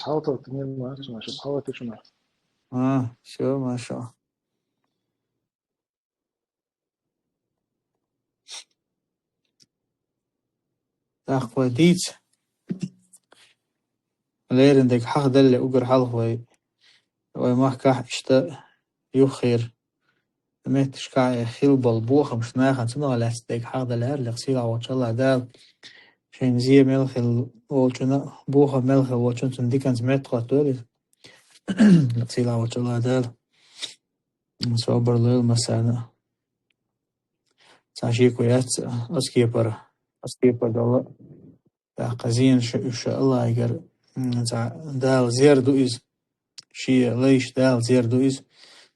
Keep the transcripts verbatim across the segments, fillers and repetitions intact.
хьалталта мин маша, маша, хьалталта шуна. А, всё, маша. ТӀаккха вай дийца. Леррина дерг хьахдалле угар хьалха вай. Вай махкахь иштта юххера метташкахь хила болу бохамаш нахана цунах лаьцна дерг хьахдаллера, лекха сийлахь волчу АллахӀ Дала. Шайна зе мел хилла волчунна, бохам мел хилла волчунна цунна диканца меттахӀоттадойла иза. Лекха сийлахь волчу АллахӀ Дала. Собар лойла массарна. Цхьа шеко яц оцу кепара, оцу кепара долу. ТӀаккха зенаш уьш АллахӀигара, м, цхьа Дала зер ду иза. Шен лайш Дала зер ду иза.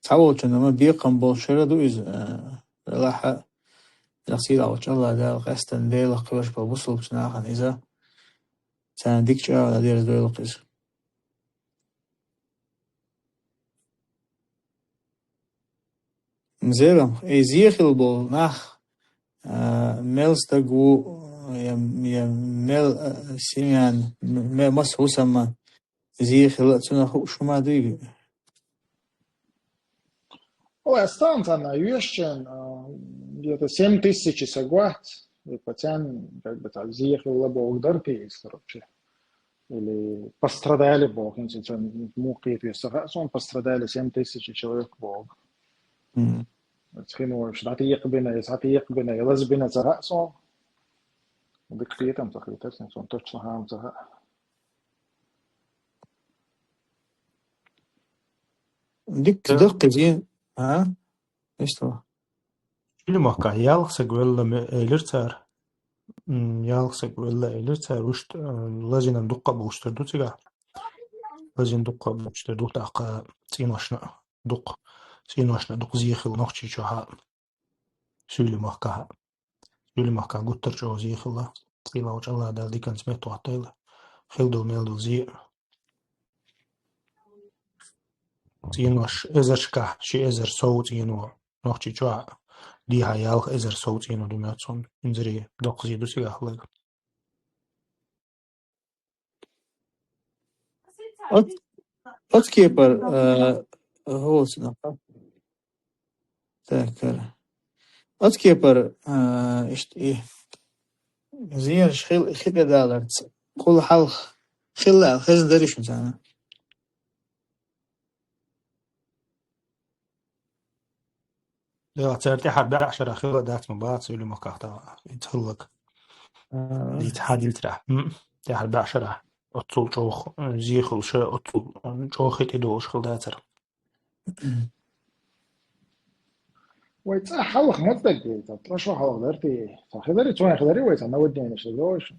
Цхьаволчунна ма бекхам болуш хӀара ду иза, а, делахь а, лекха сийлахь волчу АллахӀ Дала къаьстина Делах кхоьруш болу бусалбачу нахана иза. Царна дика чӀагӀо дан дерзадойла иза. Зерам, и зе хилла болу нах, а, мел стаг ву, я, я мел, а, семьян, ме-, маса хӀусаман зе хилла, цунах хууш хӀума дуй? Ой, а стан царна йоьшчан, а, где-то семь тысяч сагват, и пацан, как бы, там, зе хилла боху дара те, короче. Или пострадали боху, хӀинца царна муха кхетавеш ца хаьа суна, пострадали семь тысяч человек боху. Мгм. Цхьа хино уьш дӀатекхабина, я схьатекхабина, я лазбина ца хаьа суна. Дика кхетам ца хетара, суна точно хӀума ца хаьа. Дика, да, даккхий зен, а? Иштта. Шуьлин махкахь ялх саг велла ме-, элира цара. М, ялх саг велла элира цара. Уьш, э, лазбинан дуккха а болуш тера ду цигахь. Лазбина дуккха а болуш тера ду, тӀаккха цӀеношна дуккха. ЦӀеношна дуккха зе хилла Нохчийчохь а. Шуьлин махкахь а. Шуьлин махкахь гуттар а чӀогӀа зе хилла. Сийлахь волчу АллахӀ Дала диканца меттахӀоттайла. Хилла долу мел долу зе. ЦӀенош эзаршкахь, ши эзар сов цӀено Нохчийчохь а, дехьа ялх эзар сов цӀено ду моьтту суна. Инзаре доккха зе ду цигахь хилларг. Оц-, оцу кепара, э, гӀо ца нах. Так, хӀара. Оцу кепара, а, иштта и зенаш хил-, хи тӀедаларца, кхул хьалха хилла аьлла хезна дарий шуна царна? Я, цара тӀаьхьара бӀе шарахь хилла дац ма бац, Шуьлин махкахь тӀаккха, и хилларг. А. Дийца хьан дийцарехь. М, тӀаьхьара бӀе шарахь. Оццул чӀогӀа, э, зе хилла ша, оццул, э, чӀогӀа хи тӀедолуш хилла дацара. Вай цӀа хьалха ма ца даггий, цӀа тӀе шо хьалха дара те. Цхьа хиларе, цхьа хиларе вай цхьа наводнение ша йогӀуш.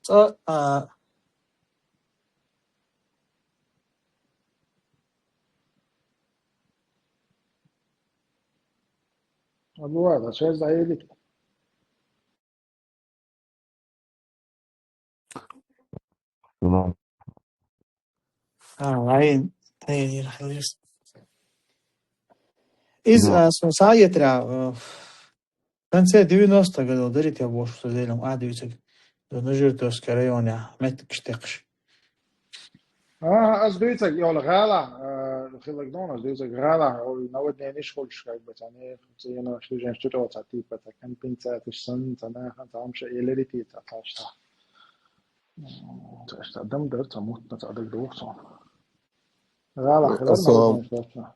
ЦӀа, а, Абу, ладно, связь заявить. Салам. А, вайн, тайнир халис. Из, да, а, со-, саетра, э, в конце девяностых годов, дарите больше, что зелем, а, девятьсот, ну, Жиртовский район, я, меттик штекш. А, ас дуьйцург йолу гӀала, а, хилларг нуна, ас дуьйцург гӀала, о, наводнение иш хуьлуш, как бы, цхьа не, цхьа ена, что же, что-то, цхьа, типа, цхьа компенсация, цхьа сан, цхьа нахан, цхьа амша, элерити, цхьа, цхьа, цхьа. М, цхьа, цхьа дам дар, цхьа мутна, цхьа даг дохсон. ГӀала, хилларг, ассалам, наводнение иш хуьлуш.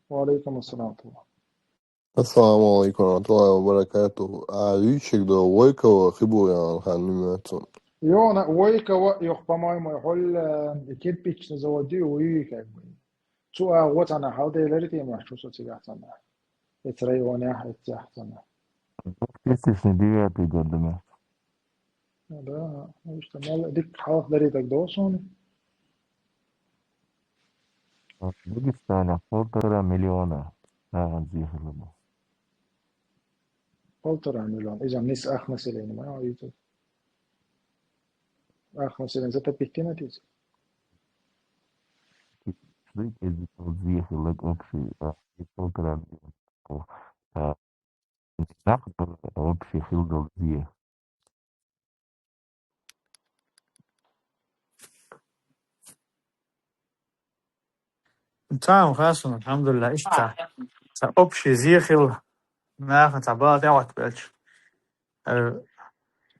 Ва алейкум ассалам. Ассаламу алейкум ва рахматуллахи ва баракатуху. А, вичик до Войкова хибу ян хан нуьмацун. Йона Войкова, йох, по-моему, хӀолла, э, кирпичный завод ю, уй, как бы. Цу а вот она, хьал делари тема, чу со цигахь цана. Эц районах, эц цехь цана. Две тысячи девятый год, да. Да, ну, что, мал, дик хьалха даритаг до суна. А в Дагестане полтора миллиона нахана зе хилла бу. Полтора миллиона. Иза нис ах население, ма, а, иза. Ах население затопить тина тиз. Жить, если вот зе хилла общий, а, и полтора миллиона. А, нах было общий хилла зе. Цхьа хӀума хасун, алхьамдулиллахӀ, иштта цхьа, цхьа общий зе хилла, наха цхьа бала тӀехӀоттабелча. Э,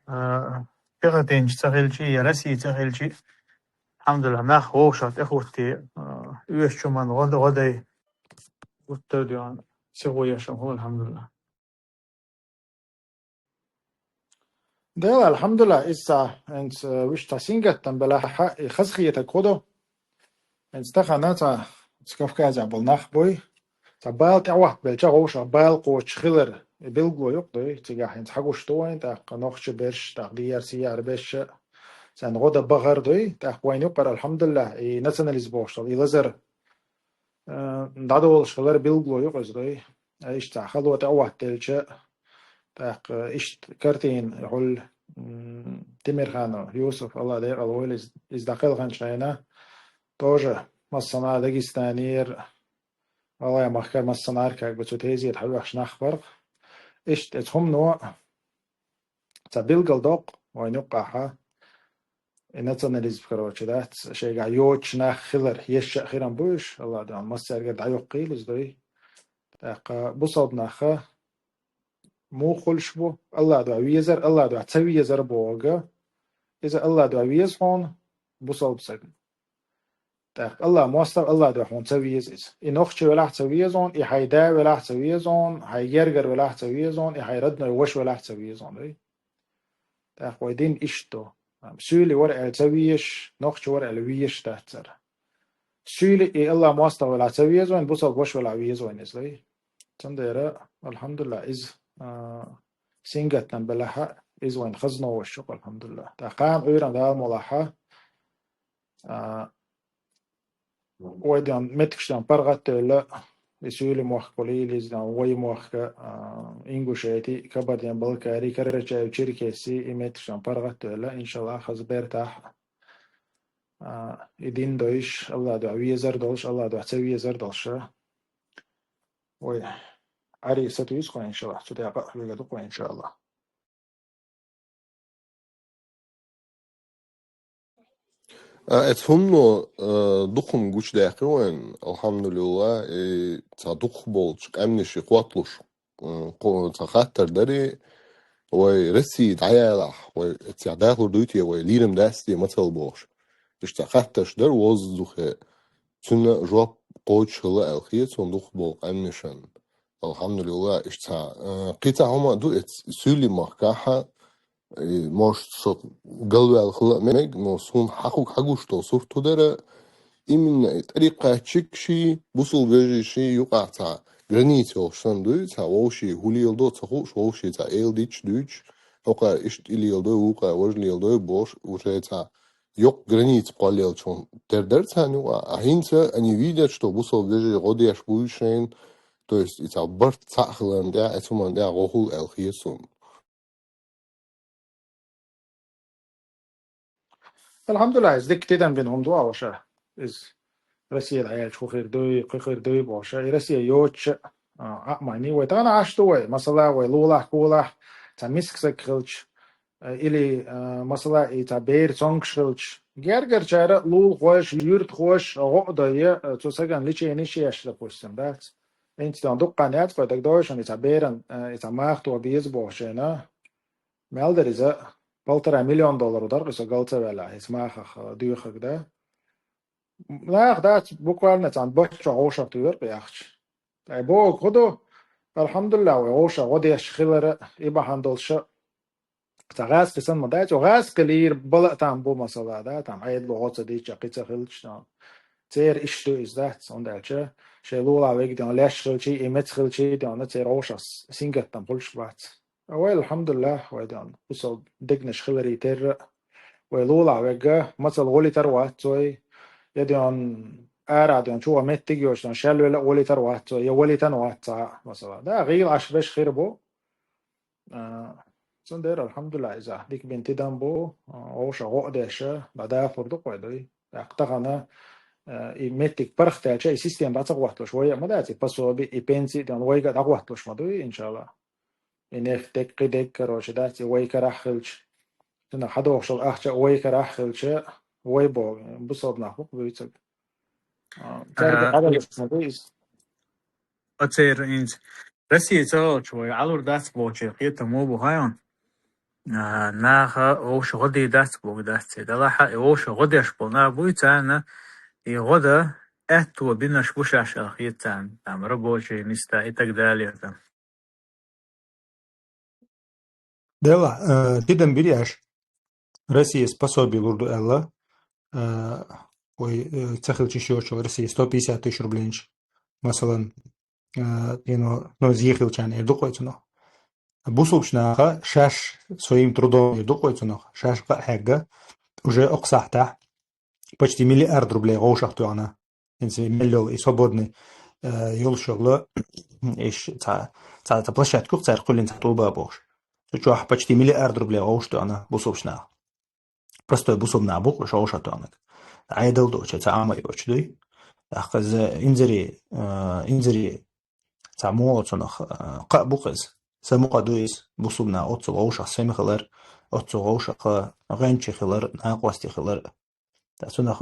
э, тӀехӀоттийнача ца хилча, я Россия ца хилча, алхьамдулиллахӀ, нах вовшах тӀехӀуттий, э, оьшучу хӀуманна гӀо-, гӀо дай, гуттар а дуьхьал сихо еш хӀума хул, алхьамдулиллахӀ. Дела, алхьамдулиллахӀ, иза цхьа, хӀинца, э, вуьшта цхьа сингаттам белахь, и хазахетарг хӀу ду. ХӀинца тахана цхьа, цу Кавказехь болу нах буй, цхьа бала тӀехӀоттабелча вовшах бала кхочуш хилар, и билгало юкъа дуй, цигахь хӀинца хьагуш ду вайн, тӀаккха нохча берш, тӀаккха дехьара-сехьара берш, царна гӀо дан бахар дуй, тӀаккха вайн юкъара, алхьамдулиллахӀ, и национализм бохуш долу, и лазар, э, дӀадолуш хилар билгало юкъа иза дуй. Э, иштта цхьа хало тӀехӀоттаделча, тӀаккха иштта картина хьул, м, Тимирханов Юсуф, АллахӀ декъала войла иза, иза дӀакхелхинчу хенахь, тоже массанхьа Дагестанера, гӀалгӀай махкара массанхьара как бы цу тезета хьоьхуш нах бара. Иштта оцу хӀумано цхьа билгалдоккху вайн юккъахь, и национализм, короче, дац, шайгахь йоцуш нах хилар, еш а хирам бу уьш, АллахӀ дуьхьал, массаьргара дӀайоккхийла иза дуй. ТӀаккха бусалба наха муха хуьлуш бу, АллахӀ дуьхьа везар, АллахӀ дуьхьа ца везар бохург, иза АллахӀ дуьхьа веза хьуна, бусалба стаг. ТӀаккха АллахӀ мостагӀа, АллахӀ дуьхьа хьуна ца веза иза. И нохчи велахь а ца веза хьуна, и хьайн да велахь а ца веза хьуна, хьайн гергара велахь а ца веза хьуна, и хьайн родной ваша велахь а ца веза хьуна, вай. ТӀаккха вай дин иштта ду. Суьйли вара аьлла ца везаш, нохчи вара аьлла везаш дац цара. Суьйли и АллахӀ мостагӀа велахь ца веза вайн, бусалба ваша велахь веза вайн иза, вай. Цундела, алхьамдулиллахӀ, иза, а, сингаттам белахь, иза вайн хаза новкъосталла, алхьамдулиллахӀ. ТӀаккха кхана Ӏуьйранна Дала мукъ лахь, а, вай ден меттигаш ден паргӀат а девлла, и суьйли мохк хуьлийла иза ден, вай мохк, а, Ингушети, Кабардин-Балкари, Карачаево-Черкеси, и меттигаш ден паргӀат а девлла, иншаллахӀ, хаза бертахь, а, и дин дойш, АллахӀ дуьхьа везар долуш, АллахӀ дуьхьа ца везар долуш, вай Ӏаьрий сатуьйсу кхо, иншаллахӀ, цу декъа а вега ду кхо, иншаллахӀ. А, эцу хӀумано, а, дукха хӀума гучудаьккхи вайн, алхьамдулиллахӀ, и цхьа дукхахболчу къаьмнашка кхотталуш, а, кхо-, цхьа хаттар дари, вай Россия дӀаялахь, вай эццехь дахур дуй те, вай лийрам дац те, мацалла бохуш. Иштта цхьа хаттарш дара воздухе, цунна жоп кхочуш хилла аьлла хета суна дукхахболу къаьмнашна. АлхьамдулиллахӀ, иштта цхьа, а, кхин цхьа хӀума а ду эцу суьйли махкахь, и, может, со галваьлла хила а мега, но суна хьахуг хьагуш долу сурт хӀу дара, именно и тӀарикъатчигаший, бусалба вежарийший юкъахь цхьа граница йолуш санна дуй, цхьа вовшийн хӀу леладо ца хууш, вовшийн цхьа эладиташ дуьйцуш, хӀокхара иштта и леладой, вукхара важа леладой бохуш, уже цхьа йоккха граница кхоллаелчун тера дара царна юкъахь, а хӀинца они видят, что бусалба вежарий гӀо деш буй шайна, то есть и цхьа барт цхьаъ хиларна тӀехь, эцу хӀуманна тӀехь гӀо хуьлу аьлла хета суна. АлхьамдулиллахӀ, иза дика тидам бина хӀума ду, а, ваша. Иза Россия дӀаяьлча хӀу хир дуй, кху хир дуй бохуша. И Россия йоцуша, а, а, майни вай тахана Ӏаш ду вай, масала, вай лулахь-кулахь, цхьа миска саг хилча, а, или, а, масала, и цхьа бер цонгаш хилча, гергарчара лулахоша, юьртахоша гӀо а дой, а, цу сагана лечени еш, допустим, дац. ХӀинца дуккха хан яц вай дагадойшун, и цхьа беран, а, и цхьа мах тоха беза боху шайна. Мел дара иза, полтора миллион доллар дара, иза гал ца ваьлла, иза махах, а, доьхург да. Нах дац, буквально цхьана баччо гӀовшах туьйра кху яхча. Ай боху хӀу ду, алхьамдулиллахӀ, вай гӀовшах гӀо деш хилара, и бахьана долуша, цхьа гӀазкхи санна ма дац, гӀазкхи лийр бала а там бу масала, да, там Ӏедало гӀо ца дийча, кхин ца хилча, там. Церан иштта ду иза дац, хӀунда аьлча, шайн лулахь вега ден леш хилчий, и меца хилчий ден, церан гӀовшах с-, сингаттам хуьлуш бац. Вай, алхьамдулиллахӀ, вай ден, бусалба дегнаш хиларий терра, вай лулахь вегга, мацалла гӀолитар вац вай, я ден, ара ден, чугӀа меттиг йоцу ден, шел вела а гӀолитар вац вай, я валитан вац цхьа а, масала. Да, гӀийла Ӏаш беш хир бу. А, цундела, алхьамдулиллахӀ, иза дика бина тидам бу, а, вовшах гӀо а деша, дӀадахур ду кхой дуй. ТӀаккха тахана, а, и меттиг паргӀатаьлча, и система дӀа ца гӀотталуш, вай а ма дац, и пособи, и пенси а ден, вайга а дӀагӀотталуш ма дуй, иншаллахӀ. И нефть дерг, кхин дерг, короче, дац, и вай карахь хилча. Цунах хьадохуш долу ахча а вай карахь хилча, вай боху, бусалба нах бу-кх буьйцург. А, цаьрга Ага, къаралаш ма ду иза. Оцеран инца. Россия цӀа йолча вай Ӏалур дац бохуча кхетам мо бу хьайна. А, наха вовша гӀо де дац боху дац цӀе. Далахьа, и вовша гӀо деш болу нах буй, царна и гӀо дан аьтто бинарш бу шаьш аьлла хета царна. Там рабочие места и так далее. Там. Делахь, э, тидам бир еш, Россияс пособие лур ду аьлла, э, вай, э, ца хилча йиш йоцу Россия сто пятьдесят тысяч рублейнаш, масалан, э, ну, ну, зе хилчарна эр ду-кх вай цунах. Бусулбачу наха шаьш своим трудом эр ду-кх вай цунах, шаьш къа а хьегна, уже окху сахьтехь почти миллиард рублей вовшах тоьхна. ХӀинца мел йолу и свободный, э, йолуш йолу, иш ца, ца, ца площадка ю-кх цара кхоьллина ца тӀуба бохуш. Цу чохь почти миллиард рублей вовшах тоьхна бусулбачу наха. Простой бусулба нах бу-кх уьш вовшах тоьхнарг. Ӏедал доцуш, ца Ӏама йоцуш дуй. ТӀаккха иза инзаре, э, инзаре ца муха цунах, э, кхаъ бу-кх иза. Са мукъа ду иза, бусулба нах оццул вовшах сема хилар, оццул вовшах гӀоьнчий хилар, накъостий хилар. Ткъа цунах,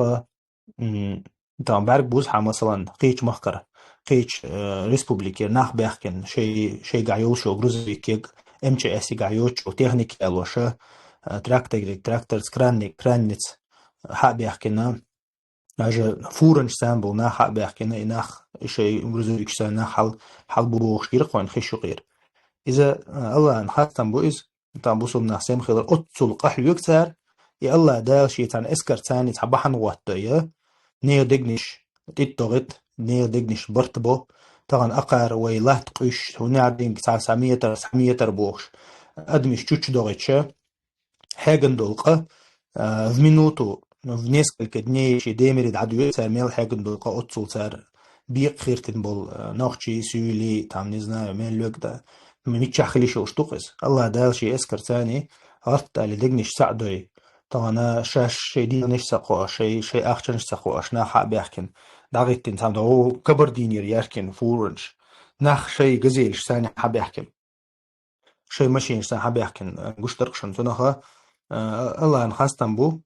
м, там бӀаьрг бузахьа, масалан, кхечу махкара, кхечу, э, республикера нах баьхкина, шай-, шайгахь йолуш йолу грузовикега, М Ч С-игахь йоцуш йолу техника ялоша, э, тракторе-, тракторца, кранник-, кранница хьа а баьхкина, даже фуранаш царна болу нах хьа а баьхкина, и нах, и шай грузовикаш царна нах хьал-, хьалабо бохуш гира кхойна хиш юкъера. Иза, э, Аллахьан хастам бу иза. Там бусулба нах сема хилар оццул къа хьоьгу цара, и Аллах Дала шен царна эскарца цхьа бахьана гӀоттадо, я нехан дегнаш тӀе догӀийта, нехан дегнаш барт бо, тахана акхар вай латта къуьйсуш, хӀунда динга цхьа, цхьа метр, цхьа метр бохуш, адамаш чучча догӀуьйтуш, хьегна долу къа, а, в минуту, в несколько дней шен демире дӀадоьду цара мел хьегна долу къа оццул цара бекъа хиртина болу, а, нохчий, суьйлий, там, не знаю, мел лоьгу да, м-, миччахь хила йиш йолуш ду-кх иза. Аллах Дала шен эскарца цхьа гӀарт а далий дегнаш цхьаъ дой. Тахана шаьш шайн дегнаш ца кхоош, шайн, шайн ахчанаш ца кхоош, нах хьа а баьхкина, дӀагӀиттина цхьана догӀу кабардинера яьхкина фуранаш. Нах шайн газелаш царна хьа а баьхкина. Шайн машинаш царна хьа а баьхкина, гуш дара-кх шуна цунах, а, Аллахьан хастам бу,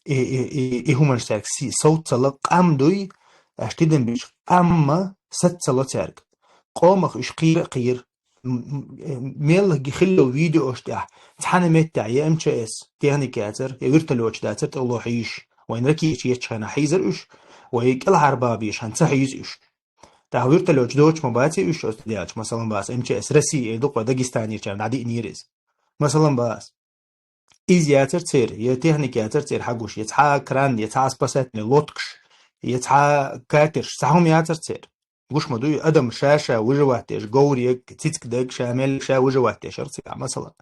и, и, и, и хӀуманаш цаьрга си-, сов ца ло, къам дуй, аша тидам бечу къамма саца ца ло цаьрга. Къомах уьш кхера а кхера. М-, м-, мелла хилла видеош тӀехь, цхьана меттехь я М Ч С техника яцара, я вертолёташ дацара тӀе ло хьийзаш. Вайн ракеташ ечу хенахь хьийзара уьш, вай кӀелхьарбан беш хьан ца хьийза уьш. ТӀаккха вертолёташ доцуш ма баций уьш, оцу делча, масалан, бац, М Ч С России эр ду-кх вай, Дагестанерчарна дӀадиънера иза. Масалан, бац. Иза яцара церан, я техника яцара церан хьагуш, я цхьа кран, я цхьа спасательный лодкаш, я цхьа катерш, цхьа хӀума яцара церан. Гуш ма дуй, адам ша-ша выживать деш, говриг, цициг даг, ша мел ша выживать деш яра цигахь, масалан.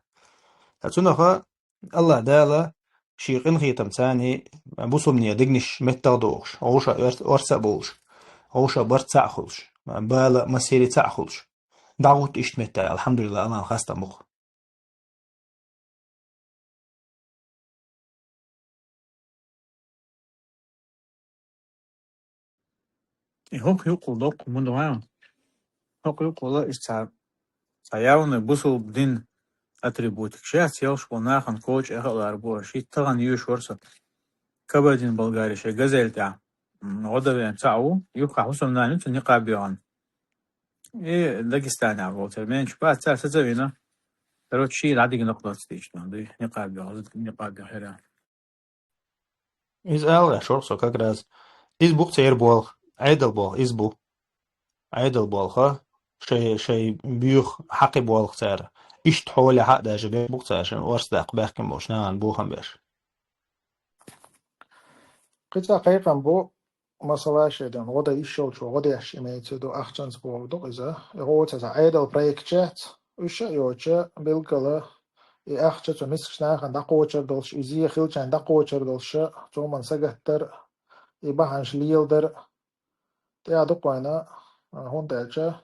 Ткъа цунах Аллах Дала шен къинхетамца царна бусулбанийн дегнаш меттах а дохуш, вовшах орца а бовлуш, вовшах барт цхьаъ хуьлуш, бала а, массери цхьаъ хуьлуш, дӀагӀутту иштта меттехь, алхьамдулиллахӀ, Аллахьан хастам бу-кх. И хӀокху юккъал доккха муьтӀахь ван. ХӀокху юккъала иштта цхьа, цхьа явный бусулба дин атрибутик шаьц йолуш болу нахана коча эхалар бу аша. Итт тахана йоьш вара со. Кабардин-Балкари шайн газель тӀехь, м, гӀо дан веана цхьаъ ву, юххехь хӀусамнана ю цу никъаб йохана. И Дагестанехь волу цара менчу бац, цара саца а вина. Короче, шийла дӀадигна кху доцу дийчу, дуй, никъаб йоху, никъаб йоху хӀара. Иза ала гӀерташ вара со как раз. Иза бу-кх церан болх, Ӏедал болх, иза бу. Ӏедал болх, шай, шай буьйху хьакхи болх цара. Иштта хьолехь а даже беш бу-кх цара, шайн орца даккха баьхкина болуш нахана бохам беш. Кхин цхьа кхайкхам бу, масала, шайн ден гӀо дан йиш йолчо гӀо деш, имеется в виду, ахчанца бохург ду-кх иза. И гӀо цхьа Ӏедал проект яц, уьш а йоцуш, билггала и ахча цу мискачу нахана дӀакхочур долуш, и зе хилчарна дӀакхочур долуш, цоман сагатдар, и бахьанаш леладар. ТӀе а ду-кх вайна, а, хӀунда аьлча,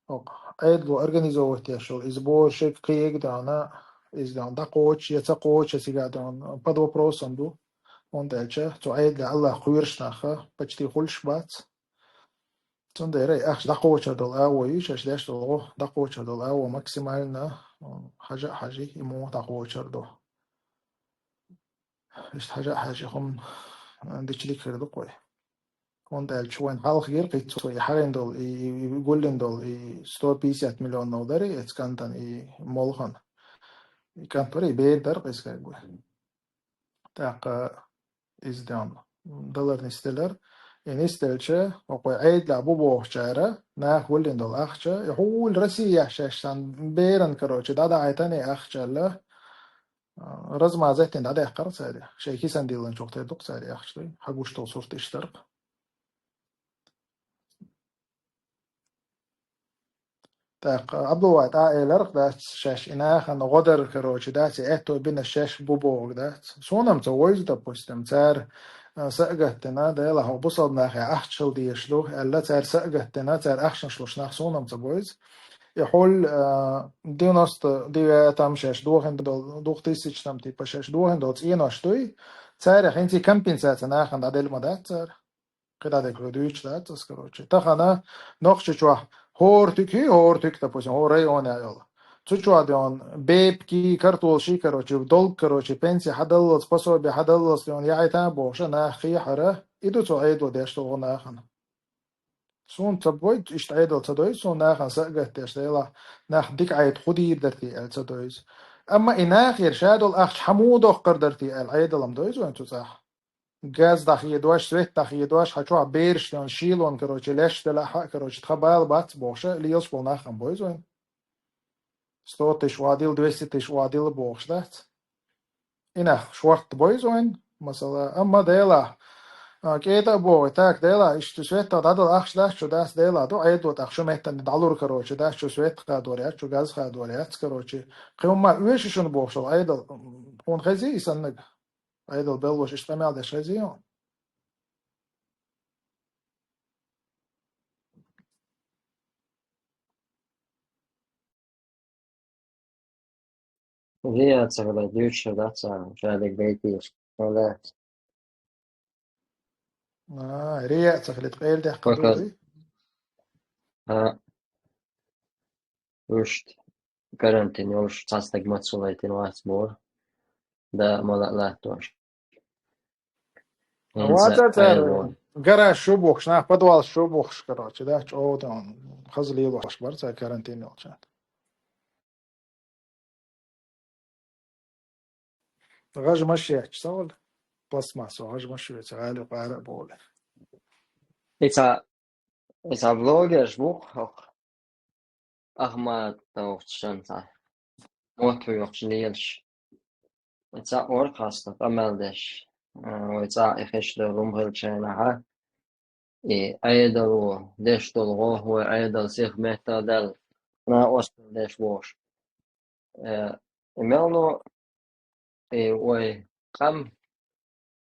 хӀокху Ӏедало организовать деш йолу иза божаршка кхиъиг а даьхна, иза даьхна дӀакхочуш я ца кхочуш, я цигахь даьхна под вопросом ду. ХӀунда аьлча цу Ӏедалехь Аллах кхоьруш нах почти хуьлуш бац. Цундела и ахча дӀакхочур долу агӀо ю, шаьш деш долу гӀо дӀакхочур долу агӀо максимально, м, хьажа а хьажий, и муха дӀакхочур ду. Иштта хьажа а хьажий, хӀума дича дика хир ду-кх вай. ХӀунда аьлча вайн хьалха гира кхин цо и хьагӀин долу, и, и, и гуллин долу, и сто пятьдесят миллионов дара, и эцу кӀантана, и молхана. И кӀант вара, и бер дара кхискарг вай. ТӀаккха иза ден далар нисделар. И нисделча, хӀокху Ӏедалехь бу бохучара, наха гуллин долу ахча, и хьула Россияхь шаьш царна беран, короче, дӀадахьийтина и ахча аьлла, а, размазать дина дӀадаьккхира цара. Шайн кисан диллинчух тера ду-кх цара и ахча дуй. Хьан гуш долу сурт иштта дара-кх. ТӀаккха Абдулвахьида а элира-кх, дац, шаьш и нахана гӀо дара, короче, дац, и аьтто бина шаьш бу бохург дац. Суна-м ца вевза, допустим, цара, а, са а гатдина, Делахь, хӀокху бусалба нахе ахча хила дезаш ду аьлла, цара са а гатдина, цара ахчанаш луш нах суна-м ца бевза. И хьула, а, девяносто девятом шаьш дохина долу, двухтысячном, типа, шаьш дохина долу цӀенош дуй, цара хӀинца компенсация нахана дӀаделла ма дац цара. КхидӀа дерг хӀу дуьйцуш дац ас, короче. Тахана Нохчийчохь хӀора туька, хӀора туька, допустим, хӀора районехь йолу. Цу чохь ден бепки, картолши, короче, долг, короче, пенсия хьадаллалц, пособие хьадаллалц ден яхьийтан бохуша нах кхехьара, и ду цо Ӏедало деш долу нахана. Суна ца бойду, иштта Ӏедал ца дойду суна нахана са а гатдеш, Делахь, нах дика Ӏайта хӀу дийр дара те аьлла ца дойзу. Амма и нахера ша долу ахча хьан муха доккхур дара те аьлла Ӏедалам дойзу вайн цу цӀахь? Газ дӀахедош, свет дӀахедош, хьан чохь бераш тен шийлон, короче, леш делахь а, короче, тхан бала бац бохуша, лелаш болу нахам бойзу вайн. Сто тысяч охьадилла, двести тысяч охьадилла бохуш дац. И нах шортта бойзу вайн, масала, амма Делахь, а, кӀета а боху, так, Делахь, иштта свет дӀадала ахча дац, шу дац, Делахь, ду Ӏедало тӀаккха шу меттана дӀалур, короче, дац, шу свет хадор яц, шу газ хадор яц, короче. Кхин хӀумма оьшу шуна бохуш волу Ӏедал, хьуна хезий и саннаг? Ӏедал беллош иштта къамел деш хезий хьуна? Виа ца хилар дуьйцуш дац, ша дерг гайтийша. Хьуна. А, Риа ца хилийта къайла дехка Пока. Дуй? А, вуьшта карантин йолуш цхьа стаг мацалайтина вац боху. Да, мала а латтош. Ваца цара гараж шу бухуш, нах подвал шу бухуш, короче, да, чӀогӀа хаза лелош бара цара карантин йолча. ГӀажмаш яц, ца вала? Пластмассо гӀажмаш веца, гӀали къара а боле. Ица, ица блогерш бух, хох. Ахмат тохчан ца. Мотт хьоькхуш лелаш. Ица орхаста къамел деш. А, вай цӀа и хиш ду лум хилчайна хьа. И Ӏедало деш долу гӀо, вай Ӏедал сих меттадаьлла, накъостал деш волуш. Э, и мел ну, и вай къам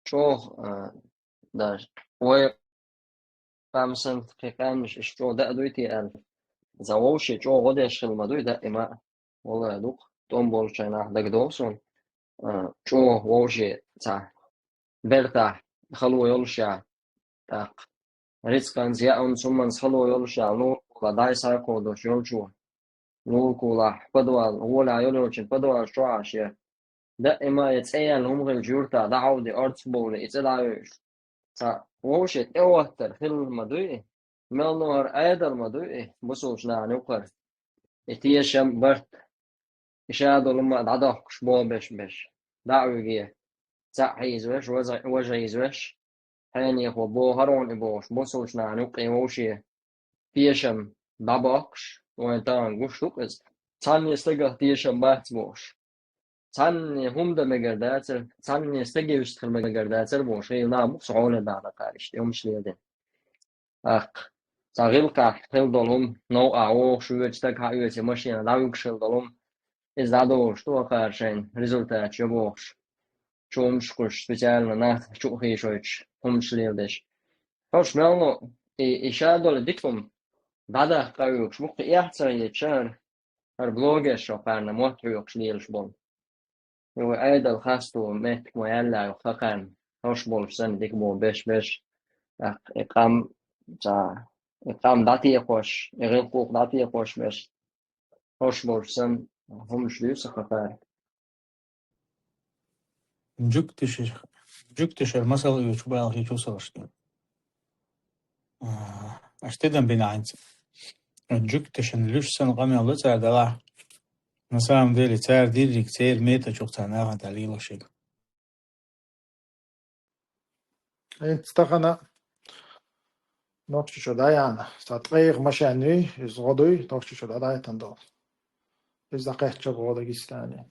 чӀогӀа, а, даже вай къам санна кхин къаьмнаш иштта чӀогӀа даа дуй те аьлла. За вовше чӀогӀа гӀо деш хила ма дуй даима а. Валлай, дукха тӀом болчу нах дагадогӀу суна, а, чӀогӀа вовше цхьа бертахь хало йолуш я, тӀаккха рицкъанца яа хӀуманца хало йолуш я, лулахь дӀай схьакховдош йолчо, лулахь подвал, гӀолехь йолчун подвал чохь а шен. Даима я цӀе яьлла хӀума хилча юьртахь дӀахьовди, орцах бовли, и цӀе дӀавевзаш. Цхьа вовше тӀеоттар хилла ма дуй и, мел ну хӀара Ӏедал ма дуй и, бусулчу нахана юккъара. И тешам, барт, и ша долу ма дӀадохкуш боху беш-беш. ДӀа а виге, цхьаъ хьийзавеш, важа, важа хьийзавеш, хьенехо боху хӀара хьуна и бохуш, бусулчу нахана юккъе вовше тешам дӀабохкуш, вайн тахана гуш ду-кх иза. Цхьанне стагах тешам бац бохуш. Цхьанне хӀума дан мегар дацара, цхьанне стаге вуьшта хила мегар дацара бохуш, хӀийла нах бу-кх со хьоле даха даккхар иштта, хӀумаш леладина. ТӀаккха цхьа гӀиллакхехь хила долу хӀума, новкъахь вогӀуш воьдучу стаг хьаоьций машенах дӀавуьгуш хила долу хӀума, иза дӀадолуш ду хӀокхара шайна результаташ йо бохуш, чу хӀумаш кхуьссуш, специально нах чу а хийшойтуш, хӀумаш леладеш. Хьовш мел ну, и, и ша долу дика хӀума дӀадаккха къа оьгуш бу-кх, кхин эхь ца хеташ хӀара, хӀара блогерш хӀокхарна мотт хьоькхуш лелаш болу. И вай Ӏедал хасто меттиг ма яьлла ю хӀокхарна, хӀорш болуш санна дика боху беш-беш, тӀаккха и къам, цхьа, и къам дӀатекхош, и гӀиллакх дӀатекхош беш, хӀорш болуш санна хӀумаш дуьйцу хӀокхара. Жуьгтиша, жуьгтиша масал оьцуш бала хи чу соршна. А, аш тидам бина айнца. Жук тешен луш сан къамел лу цар дала. На самом деле, цар диррик цер мета чух цар нахан тали лошиг. Эцтахана нохчи чу даяна. Сат къайх машануй, из годуй, нохчи чу дадайтан дол. Из дакъетча го Дагестане.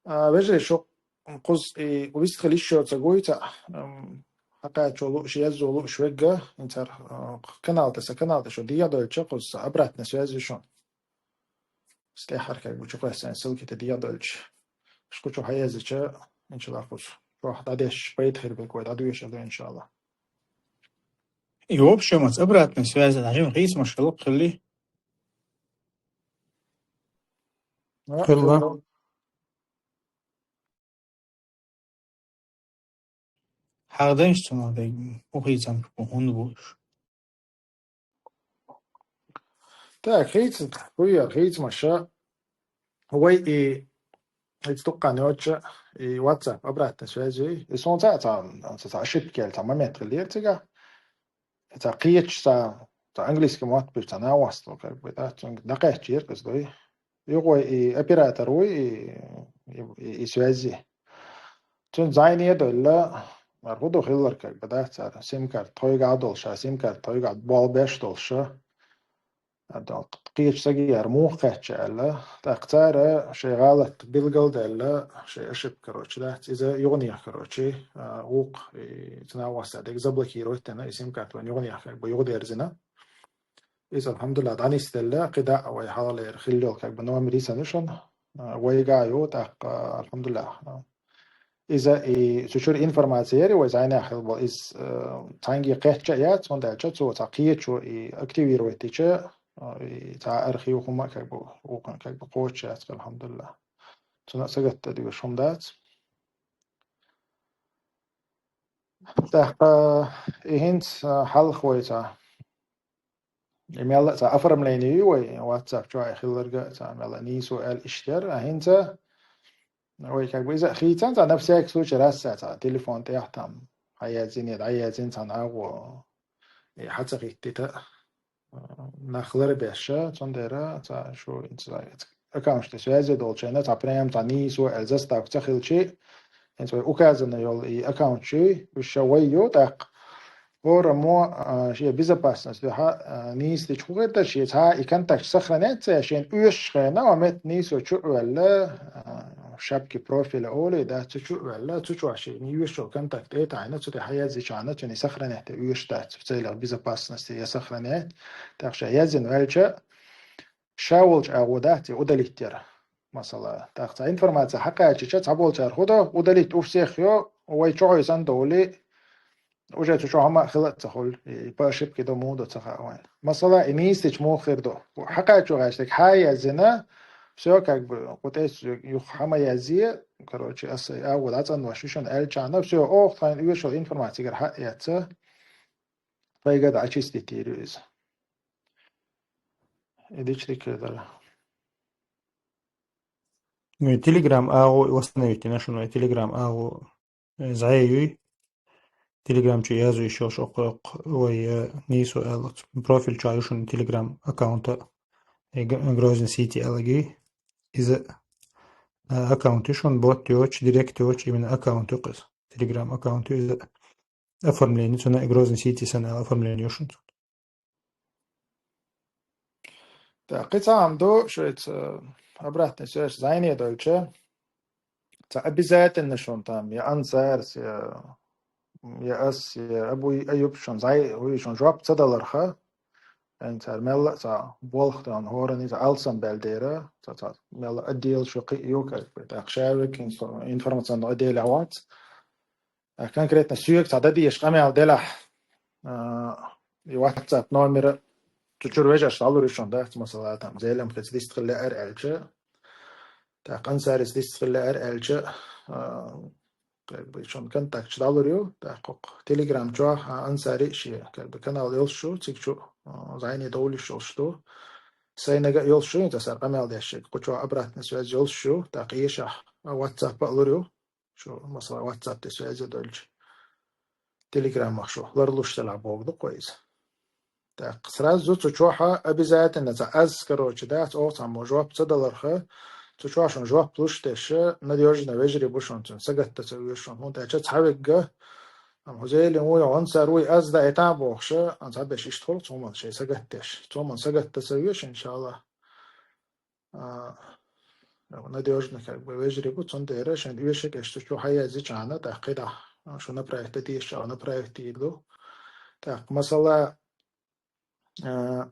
А, веже шо куз и увис хилиш шо ца гуйца, ам, хакачо лу, шиязу лу швегга, инцар, а, канал та са канал та шо дия дольча куз обратно связь шо. Стехар как бы чукой сан ссылки та дия дольча. Шку чу хаязича, иншалла куз. Шо дадеш пейт хирбек вай дадуеш аду, иншалла. И в общем, с обратной связи нажим хис машалук хили. Хилла. Хагъдеш цуна де ухийцам хун буш. Так, хейц, хуя, хейц маша. Вай и хейц туккан йоча, и WhatsApp обратной связи. И сон ца, ца, ца, ца ошибки, ца момент хилер цига. Ца киеч, ца, ца английский мат пиш, ца на вас, то как бы, да, цун дакъетчир, кыз дой. Югой и оператор уй, и, и, и, и связи. Цун зайне дойла, маргуду хиллар как бы, да, цар сим-карт тойга долша, сим-карт тойга болбеш долша. Адал киеч саги яр мух кача ала. Так цара шей галат билгал дала, шей ошибка, короче, да. Иза югния, короче, а, ук, и цена васа, дег заблокировать тена, и сим-карт ван югния, как бы югдерзина. Из, алхамдулилла, данис дала, кида вай халалер хиллёл, как бы номер иса нишан, а, вайга ю, так, а, алхамдулилла. Иза и сучур информация яри вай зайна хил бол из, э, цанги кеча яц, он дальча цу ца киечу и активировать тича, э, и ца архив хума как бы, ухан как бы коча яц, алхамдулилла. Цуна сагатта дига шумдац. Так, э, и хинц, э, халх вай ца. И мелла ца оформление ю вай, WhatsApp чуай хилларга, ца мелла нису эл иштер, а хинца, вай как бы иза хицан, ца на всякий случай раз ца, ца телефон тяхтам, хаязин, хаязин ца наго, и хаца хиттита, э, нахлар беша, цондера, ца шу инца аккаунт связи долчена, ца прям ца нису эл заставка ца хилчи, инца вай указанный йол и аккаунт чи, уша вай ю, так, Ора мо, а, шия безопасность, ха, а, нисти чухугерда, шия ца и контакт сохраняться, шин уйш хена, а мет нисо чу уэлла, а, шапки профиля оли, да, цу чу уэлла, цу чу аши, ни уйш контакт, это айна, цу те хаязи чана, цу не сохранять, уйш да, в целях безопасности я сохранять. Так что я зин вальча, шавулч агуда, те удалить яр. Масала, так, ца информация хакачича, ца болчар худо, удалить у всех ё, вай чугой сан доли, уже цу чухама хилат ца хул, и по ошибке до мудо ца хавайн. Масала, и мистич мухир до. Хакачу гаш так хая зина, всё как бы, вот эс юх хама язи, короче, ас, а вот ацан вашишан эльчана, всё, ох, тайн вышел информация, гар ха яца, пайгада очистить ируиз. Идичли кедара. Ну и Telegram агу восстановить, и нашу, ну и Telegram агу, э, заеюй. Telegram чу язу ещё шо ок, ок, ой, э, нису эл, профиль чу аюшун Telegram аккаунта, э, Г-, Грозный Сити элаги. Из, э, аккаунт ишун бот ёч, директ ёч, именно аккаунт ёкыз. Telegram аккаунт из оформление, цуна Грозный Сити сан эл оформление ёшун. Так, кыца амду, шо это, э, обратная связь, зайне дольче. Ца обязательно шон там, я Ансарс, я, я Ас, я Абу Аюб шон, зай, уй шон жоп ца даларха. Эн цар мелла ца болх там, хорани ца алсам белдера, ца, ца мелла отдел шо кы ю, как бы, так, шавик инфо-, информационный отдел авац. А конкретно сюек ца дадиеш къамял делахь, а, и WhatsApp номера цу чур вежаш салур ишон, да, масала, там, зелем хец дистхилле эр элча, так, ансарис дистхилле эр элча, а, как бы, ишон контакт чу далур ю, так, кок Telegram чу, а, ансари ши, как бы, канал ёлшу, цик чу, а, зайни доули шолшту, сайнага ёлшу, инта сар къамял дешек, кучу обратная связь ёлшу, так, иша, а, WhatsApp алур ю, Шо, масала, WhatsApp-те связь дольча. Телеграмах шу ларлуш делахь бохург ду-кх иза. ТӀаккха сразу цу чохь обязательно цхьа аз, короче, дац, оха цхьаммо жоп ца даларх, цу чохь шуна жоп луш деш, надёжный вежарий бу шуна, цуьнан сагатдан ца оьшу шуна. ХӀунда аьлча цхьа вегга, ам, хӀу зеле вуй, хӀун цара вуй, аз даийтахь бохуш, ам, цхьаберш иштта хуьлу цхьаммо шайна сагатдеш. Цхьаммо сагатдан ца оьшу, иншаллах. А, надёжный, как бы, вежарий бу, цундела шайн оьшург аша цу чу хьаязйичхьана, тӀаккха кхидӀа, а, шу направить дан дезачохь направить дийр ду. ТӀаккха, масала, а,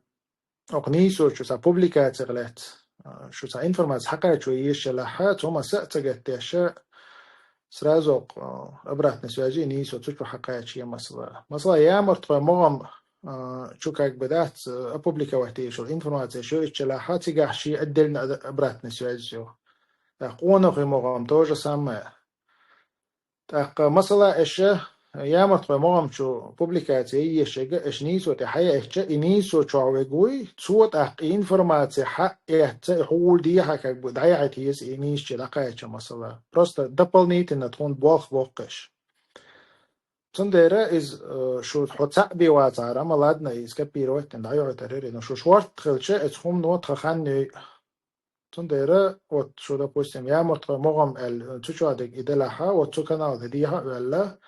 окху нийсо чу цхьа публикацих лаьцна, а, шу цхьа информаци хьакхачо езаш елахь, цу масса а ца гатдеш, сразу, а, обратной связи нийсо цу чу хьакхача, масала. Масала, ямартхой могӀам, а, чу как бы дац, а, опубликовать дезаш йолу информаци шу езаш елахь, цигахь шен отдельно ад-, обратной связь ю. ТӀаккха къонахий могӀам то же самое. ТӀаккха, масала, аша ямартхой могӀам чу публикаци езаш ерг аша нийсо тӀе хьаяьхча, и нийсо чохь верг вуй, цо тӀаккха и информаци хьаэцна, и хьуна дехьа как бы дӀаяхьийта еза и нийсо чу дӀакхача, масала. Просто дополнительно тхуна болх боккхуш. Цундела иза, э, шу хьо цхьаъ бен вацахьара, ма ладно, иза копировать дина дӀайохьуьйтур яра, но шу шортта хилча, оцу хӀумано тхан хан йой. Цундела, вот шу, допустим, ямартхой могӀам аьлла, цу чохь дерг и делахь, вот цу канал тӀе дехьа а ваьлла,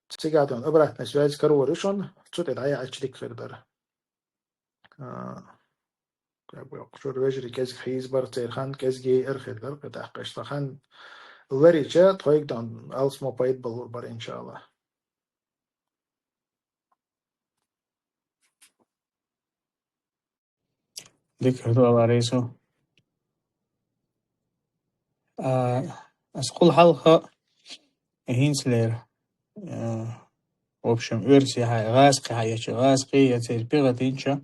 цигахь дерг обратной связь карор ю шуна, цу тӀе дӀаяхьийча дика хир дара. А, как бы, шура вежарий кӀезиг хьийзабар, церан хан кӀезиг яйар хир дара, кхин тӀаккха аша тхан хан ларича, тхоьга дерг алсамо пайда балур бара, иншаллах. Дика хир ду, Алла реза хуьлда. А, ас кхул хьалха хӀинцалера, а, в общем, оьрсийн хьа-, гӀазкхи хьаэцча, гӀазкхи я церан пехотинцаш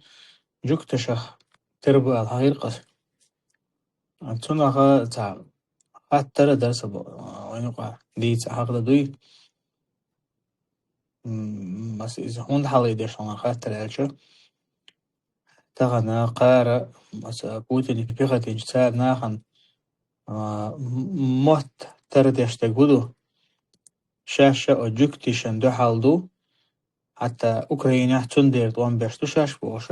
жуьгташах тера бу аьлла хьахийра ас. А, цунах цхьа хаттар а дара сан бо-, вайна юкъахь дийца хьакха дуй. М, ас иза хӀунда хьалхадеш хьуна хаттар аьлча, тахана кхара, аса Путинан пехотинцаш цара нахана, а, м-, мотт тарадеш дерг хӀун ду? Шаьш а жуьгташна дуьхьал ду, хӀетта Украинехь цундела тӀом беш ду шаьш бохуш,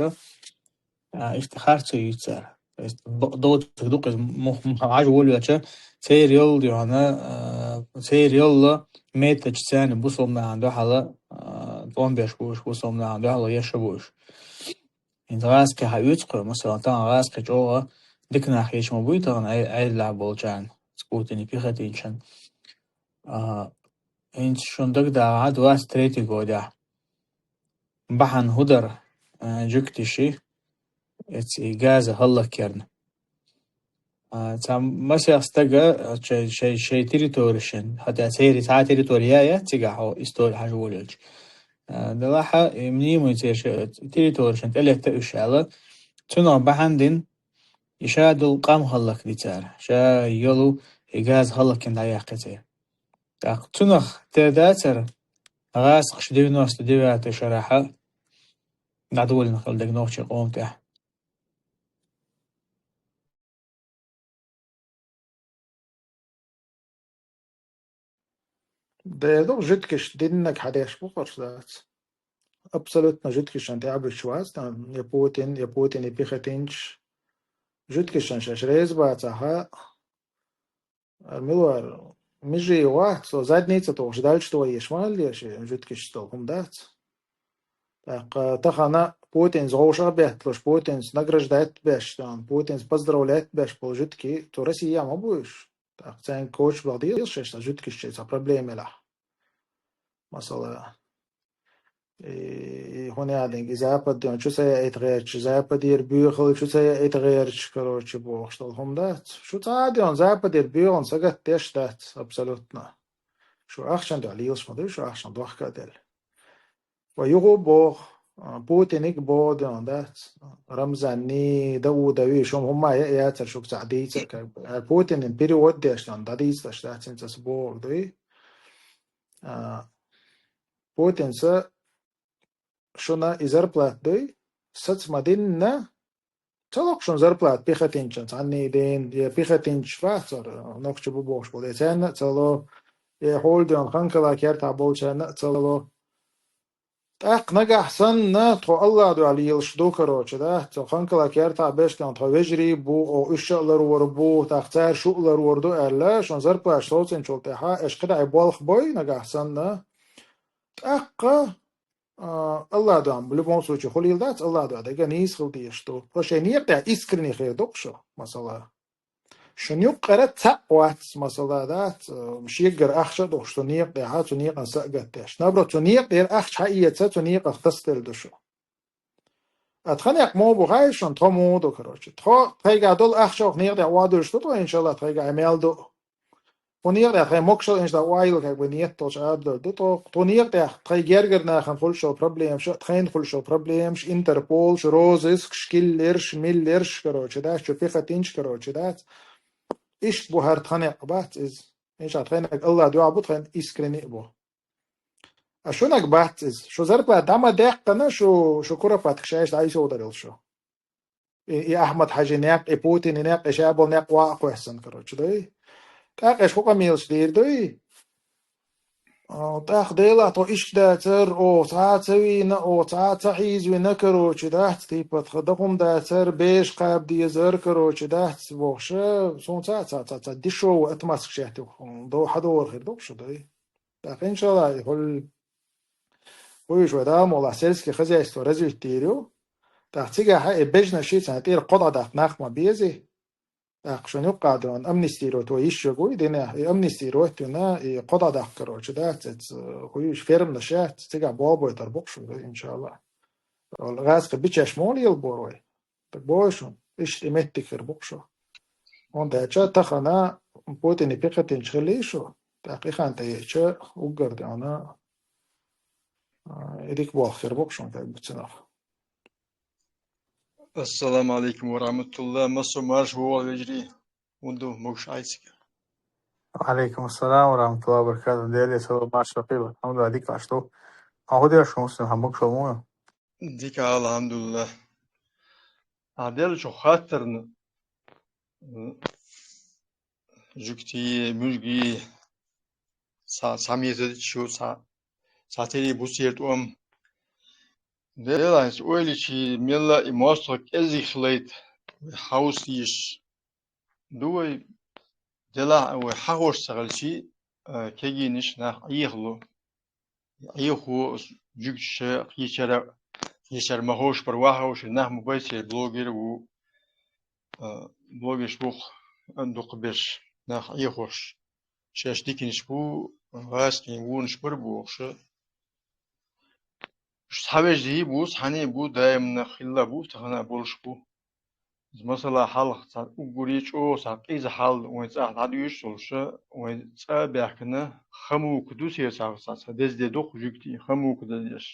а, иштта харцо йуьйцу цара. То есть бакъ доцург ду-кх иза, мух-, муха хьажа волавелча, церан йолу дуьхьал, а, церан йолу меттачу царна бусалба нахана дуьхьал, а, тӀом беш бу уьш, бусалба нахана дуьхьал еш бу уьш. ХӀинца гӀазкхи хьаоьцу кхуьнан, масала, тахана гӀазкхи чӀогӀа дика нах еш ма буй тахана Ӏе-, Ӏедалехь болчарна, Путинан пехотинцашна. А, хӀинца шуна дагадогӀу двадцать третий годехь бахьана хӀун дара, а, жуьгташа, эцу и Газа хӀаллакъярна. А, цхьа масех стага, а, шай, шай, шай территорешна, хӀетта церан цхьа территори яц цигахь хьо истори хьажа волавелча. А, делахь а, и мнимый церан шайн территорешна тӀелетта уьш аьлла, цунах бахьана дина, и ша долу къам хӀаллакди цара, ша йолу и Газа хӀаллакйина дӀаяьккхи церан. ТӀаккха цунах тера дацара, гӀазкхаша девяносто девятый шарахь дӀадолийна хилла дерг нохчийн къоман тӀехь. Дера ду, жуьгташа диннарг хьадеш бу-кх уьш, дац. Абсолютно жуьгташна тӀаьхьа буьсуш вац, там, я Путин, я Путинан пехотинцаш. Жуьгташна шаьш реза бацахь, а, мила вара, Межиев вац, цо задница тохуш дальше тохуш ма хилла шен жуьгташца долу хӀума, дац. ТӀаккха тахана Путинца вовшах а бетталуш, Путинца награждать беш, там, Путинца поздравлять беш болу жуьгтий, цу Россехь ма бу уьш. ТӀаккха цаьнга коча баха деза шаьш, цхьа жуьгташца цхьа проблема елахь. Масала, и, и хӀун яа динг, и Запад дуьйна чу ца яийта гӀерташ, Западера боьхалла чу ца яийта гӀерташ, короче, бохуш долу хӀума дац. Шу цхьа а дуьйна Западера боьхалла сагатдеш дац, абсолютно. Шу ахчана дуьхьа лелаш ма ду, шу ахчана дохка а делла. Ва юха а боху, а, Путиниг боху дуьйна дац. Рамзанний, Даудовий, шу хӀумма а яцара шуьга цхьа дийца, как бы. А Путинан перевод деш дуьйна дӀадийцалаш дац, хӀинца аса бохург дуй. А, Путинца шуна и зарплата дуй, саца ма динна, ца ло-кх шуна зарплата пехотинцашна цхьанний ден, я пехотинцаш бацара, нохчий бу бохуш болу, я царна а ца ло, я хьолден ханкала кертахь болчарна а ца ло. ТӀаккха нагахь санна, тхо Аллах дуьхьа лелаш ду, короче, да, цу Ханкала кертахь беш тхо вежарий бу, о, уьш а ларвар бу, тӀаккха цара шу а ларвар ду аьлла, шун зарплата совцинчул тӀаьхьа, аш кхидӀа болх бой нагахь санна. ТӀаккха, а, Аллах дуьхьа, в любом случае, хулийла дац, Аллах дуьхьа, дага нийса хила дезаш ду. Тхо шайн некъа тӀехь искренне хир ду-кх шу, масала. Шун юккъера цхьаъ вац, масала, дац, э, шегара ахча а духуш, цу некъа тӀехьа, цу некъан са а гатдеш. Наоборот, цу некъа тӀера ахча хьаэца, цу некъах тасаделла ду шу. А тхан некъ муха бу хаьий шуна, тхо муха ду, короче. Тхо, тхайгахь долу ахча оха некъа тӀехь охьадуьллуш ду тхо, иншалла, тхайгахь мел ду. Тхо некъа тӀехь тхайн могушалла, иншалла, охьайилла, как бы, нет долчу арадолу ду тхо. Тхо некъа тӀехь тхайн гергара нахана хуьлуш йолу проблемаш, тхайна хуьлуш йолу проблемаш, Интерполш, розыскш, киллерш, миллерш, короче, дац, чу пехотинчу, короче, дац. Иштта бу хӀара тхан некъ бац иза. Иштта тхайнаг Аллах дуьхьа бу, тхайн искренне а бу. А шунаг бац иза. Шу зарплата дӀа ма даьккхина, шу, шу Куропаткаш аьлча дӀа йисовдарал шу. И, и Ахьмад-Хьаьжин некъ, и Путинан некъ, и ша болу некъ ван а кхоьссина, короче, дай. ТӀаккха аша хӀун къамелаш дийр дуй? О, тӀаккха Делахь тхо иштта дацара, о, цхьа а ца вийна, о, цхьа а ца хьийзавина, короче, дац, типа, тхан дакъум дацара, беш кхаба дезара, короче, дац, бохуша, суна ца, ца, ца, ца, дешевая отмазка шаьтта, до хьадогӀур хир ду-кх шу, дай. ТӀаккха, иншалла, и хӀул хуьйш вай Дала мукъ лахь сельский хозяйство развить дийр ю. ТӀаккха цигахь и бежанаш ши цхьана тӀера кхо дӀадаккха нах ма безий. ТӀаккха шуна юккъа дуьйна амнистировать вай йиш йогуй динехь, и амнистировать вина, и кхо дӀадаккха, короче, да, цец, э, хуьйш ферманаш яц, цигахь болх бойтар бу-кх шу, иншалла. ГӀазкхи бичеш муха лелабора вай? Так бой шуна, иштта и меттиг хир бу-кх шу. ХӀунда аьлча тахана Путине пехотинчу хилий шу, тӀаккха и хан тӀееча уггар тӀе хьуна, а, и дика болх хир бу-кх шуна, как бы, цунах. Ассаламу алейкум ва рахматуллах. Массо марш вогӀал вежарий. ХӀун ду, могуш Ӏайсика? Ва алейкум ассалам ва рахматуллахи ва баракатух. Деле салам марш вакхила. Алхьамдулиллах, дика аш ду. Хьан хӀун деш шу, Муслим, хьан могушалла муха ю? Дика, алхьамдулиллах. А деллачу хаттарна, м, жуьгтий, муьжгий, ца, ца меза дичу, ца, ца тери бу церан тӀом. Делахь, ойла йича, мелла а и мостагӀ кӀезиг хилийта, хьовса йиш ду вай, делахь а вай хьахош ца хилча, а, кегийнаш нах Ӏехало. Ӏехо жуьгташа, кхечара, кхечара ма ховш бара, ваха ховш, нах ма бай, церан блогер ву, а, блогерш бу-кх, а, дукхахберш, нах Ӏехош. Шаьш диканаш бу, гӀазкхийн вонаш бара бохуша. Уьш цхьа вежарий бу, цхьаьний бу, даимна хилла бу, тахана а болуш бу. Иза, масала, хьалха цхьа уггаре чӀогӀа цхьа къиза хьал вайн цӀахь дӀадуьйш долуша, вайн цӀа а баьхкина, Хамука ду церан цхьа, цхьа, цхьа деза де ду-кх жуьгтий, Хамука деза деш.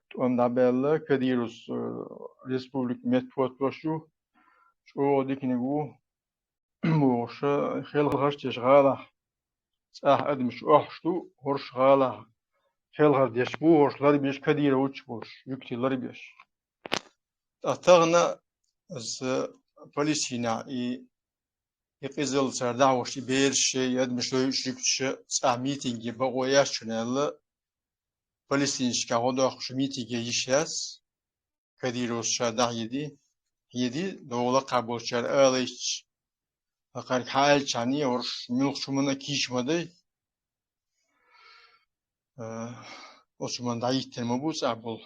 ТӀом дӀабаьлла, Кадыровс, э, республика меттахӀоттош ю, чӀогӀа диканиг ву, бохуша, хелхарш деш гӀалахь, цӀахь адамаш охьуш ду, хӀорш гӀалахь хелхар деш бу, хӀорш ларбеш, Кадыровчу болуш, жуьгтий ларбеш. Ткъа тахана аса Палестинехь и, и къизалла цара дӀахьош, и бераш, и адамаш лойуш, жуьгташа цӀахь митинге бакъо яц шуна аьлла, палестинашкахь гӀо доккхуш митинге йиш яц. Кадыровс ша дӀахьеди, хьеди, догӀу лакхахь болчара ала йича, лакхарга хьааьлчахьана, хӀорш муьлххачу хӀуманна кийча ма дай. Э, оцу хӀуманна дӀахӀиттина ма бу цӀахь болу,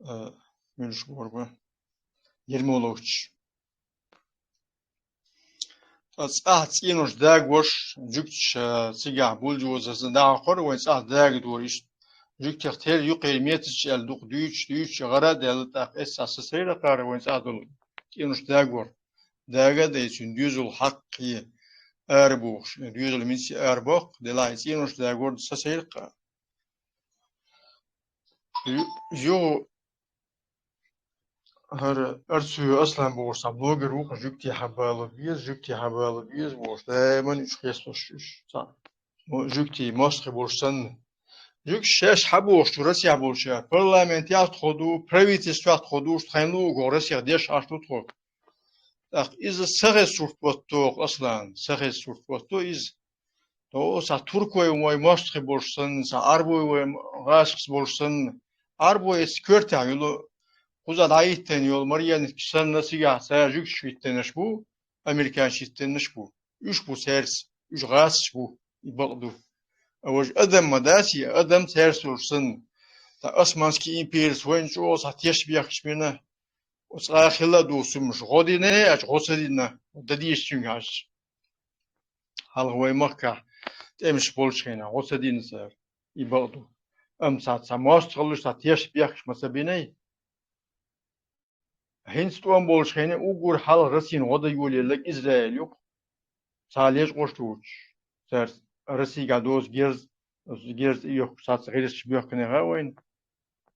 э, муьлш бора бан, Ермоловчаш. Ткъа цӀахь цӀенош дагош, жуьгташа цигахь бульдозерца дӀахьокхура, вайн цӀахь дагадора иштта. Жуьгтех тера ю кхеран метраш аьлла, дукха дуьйцуш, дуьйцуш, гӀара а даьлла, тӀаккха эццахь са сайра кхара вайн цӀахь долу цӀенош дагор. Дага а дай, цуьнан доьзал хьаккхе ара бохуш, доьзал миси ара боккху, делахь и цӀенош дагор са сайра кхара. Ю-, юху ХӀара Арцуев Аслан бохуш цхьа блогер ву-кх, жуьгтий хьабало беза, жуьгтий хьабало беза бохуш, даиман уьш хестош уьш цхьа. Мо-, жуьгтий мостагӀий болуш санна. Жуьгтий шаьш хьабохуш чу Россехь болчара, парламентехь тхо ду, правительствехь тхо ду, уьш тхайна луъугӀо Россех деш Ӏаш ду тхо. ТӀаккха иза ца хеза сурт батто, Аслан, ца хеза сурт батто иза. То са туркой вай мостагӀий болуш санна, са Ӏарбой вай гӀазкхий болуш санна, Ӏарбой эцу коьртехь йолу, кхузахь дӀахӀиттийна йолу марионеткаш санна, цигахь цара жуьгташ хӀиттийнарш бу, американцаш хӀиттийнарш бу. Уьш бу цаьрца, уьш гӀазкхий бу, и бакъ ду. А важа адам ма дац, и адам цаьрца волуш санна. Ткъа Османский империяс вайна чӀогӀа схьа тешнабехкаш бина, оцу цкъа а хилла а дуьйцу хӀуманаш, гӀо дина а, гӀо ца дина, дан деза цуьнга хьаьжча. Хьалха вай махкахь тӀемаш болчу хенахь, гӀо ца дина цара, и бакъ ду. Амма цхьа, цхьа мостагӀаллаш, цхьа тешнабехкаш ма ца бинай. ХӀинца тӀом болчу хенахь уггар хьалха Россина гӀо дан йолаелларг Израиль ю-кх. Цхьа лечкъош а доцуш, цара Россигахь доцу герз, герз а йохкуш, цхьацца гӀирсаш боьхкинехь а вайна.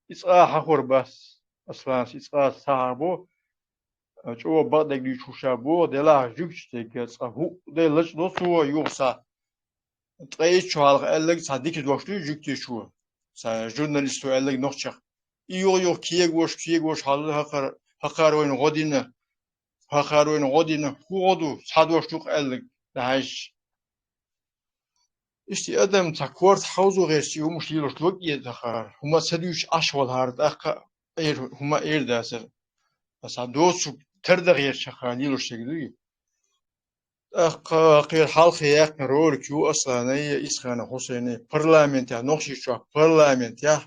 И цкъа а хьахор бац, Асланас, и цкъа а схьахьахабо, чӀогӀа бакъдерг дуьйцуш ву ша боху, делахь жуьгташа дерг цкъа хӀуъу дай лачкъадо цо, юха схьа ткъе итт шо хьалха аьлларг цхьа дика дош дуй жуьгтичо, цхьа журналисто аьлларг нохчех. И юха-юха кегош, кегош хьал хӀокхара, хӀокхара вайна гӀо дина, хӀокхара вайна гӀо дина, хӀун гӀо ду, цхьа дош ду-кх аьлларг, дӀахьаьжча. Иштта и адам цхьа корта хьовзо гӀерташ и хӀуманаш лелош ло кӀезиг хӀара, хӀума ца дуьйцуш Ӏаш валахьара, тӀаккха а эр, хӀума эр дацара. Аса доцург тардан гӀерташ хӀара лелош дерг дуй. ТӀаккха кхера хьалхе яьккхина ролик ю Асланай, Исханов Хьусайнай парламентехь, Нохчийчохь парламентехь,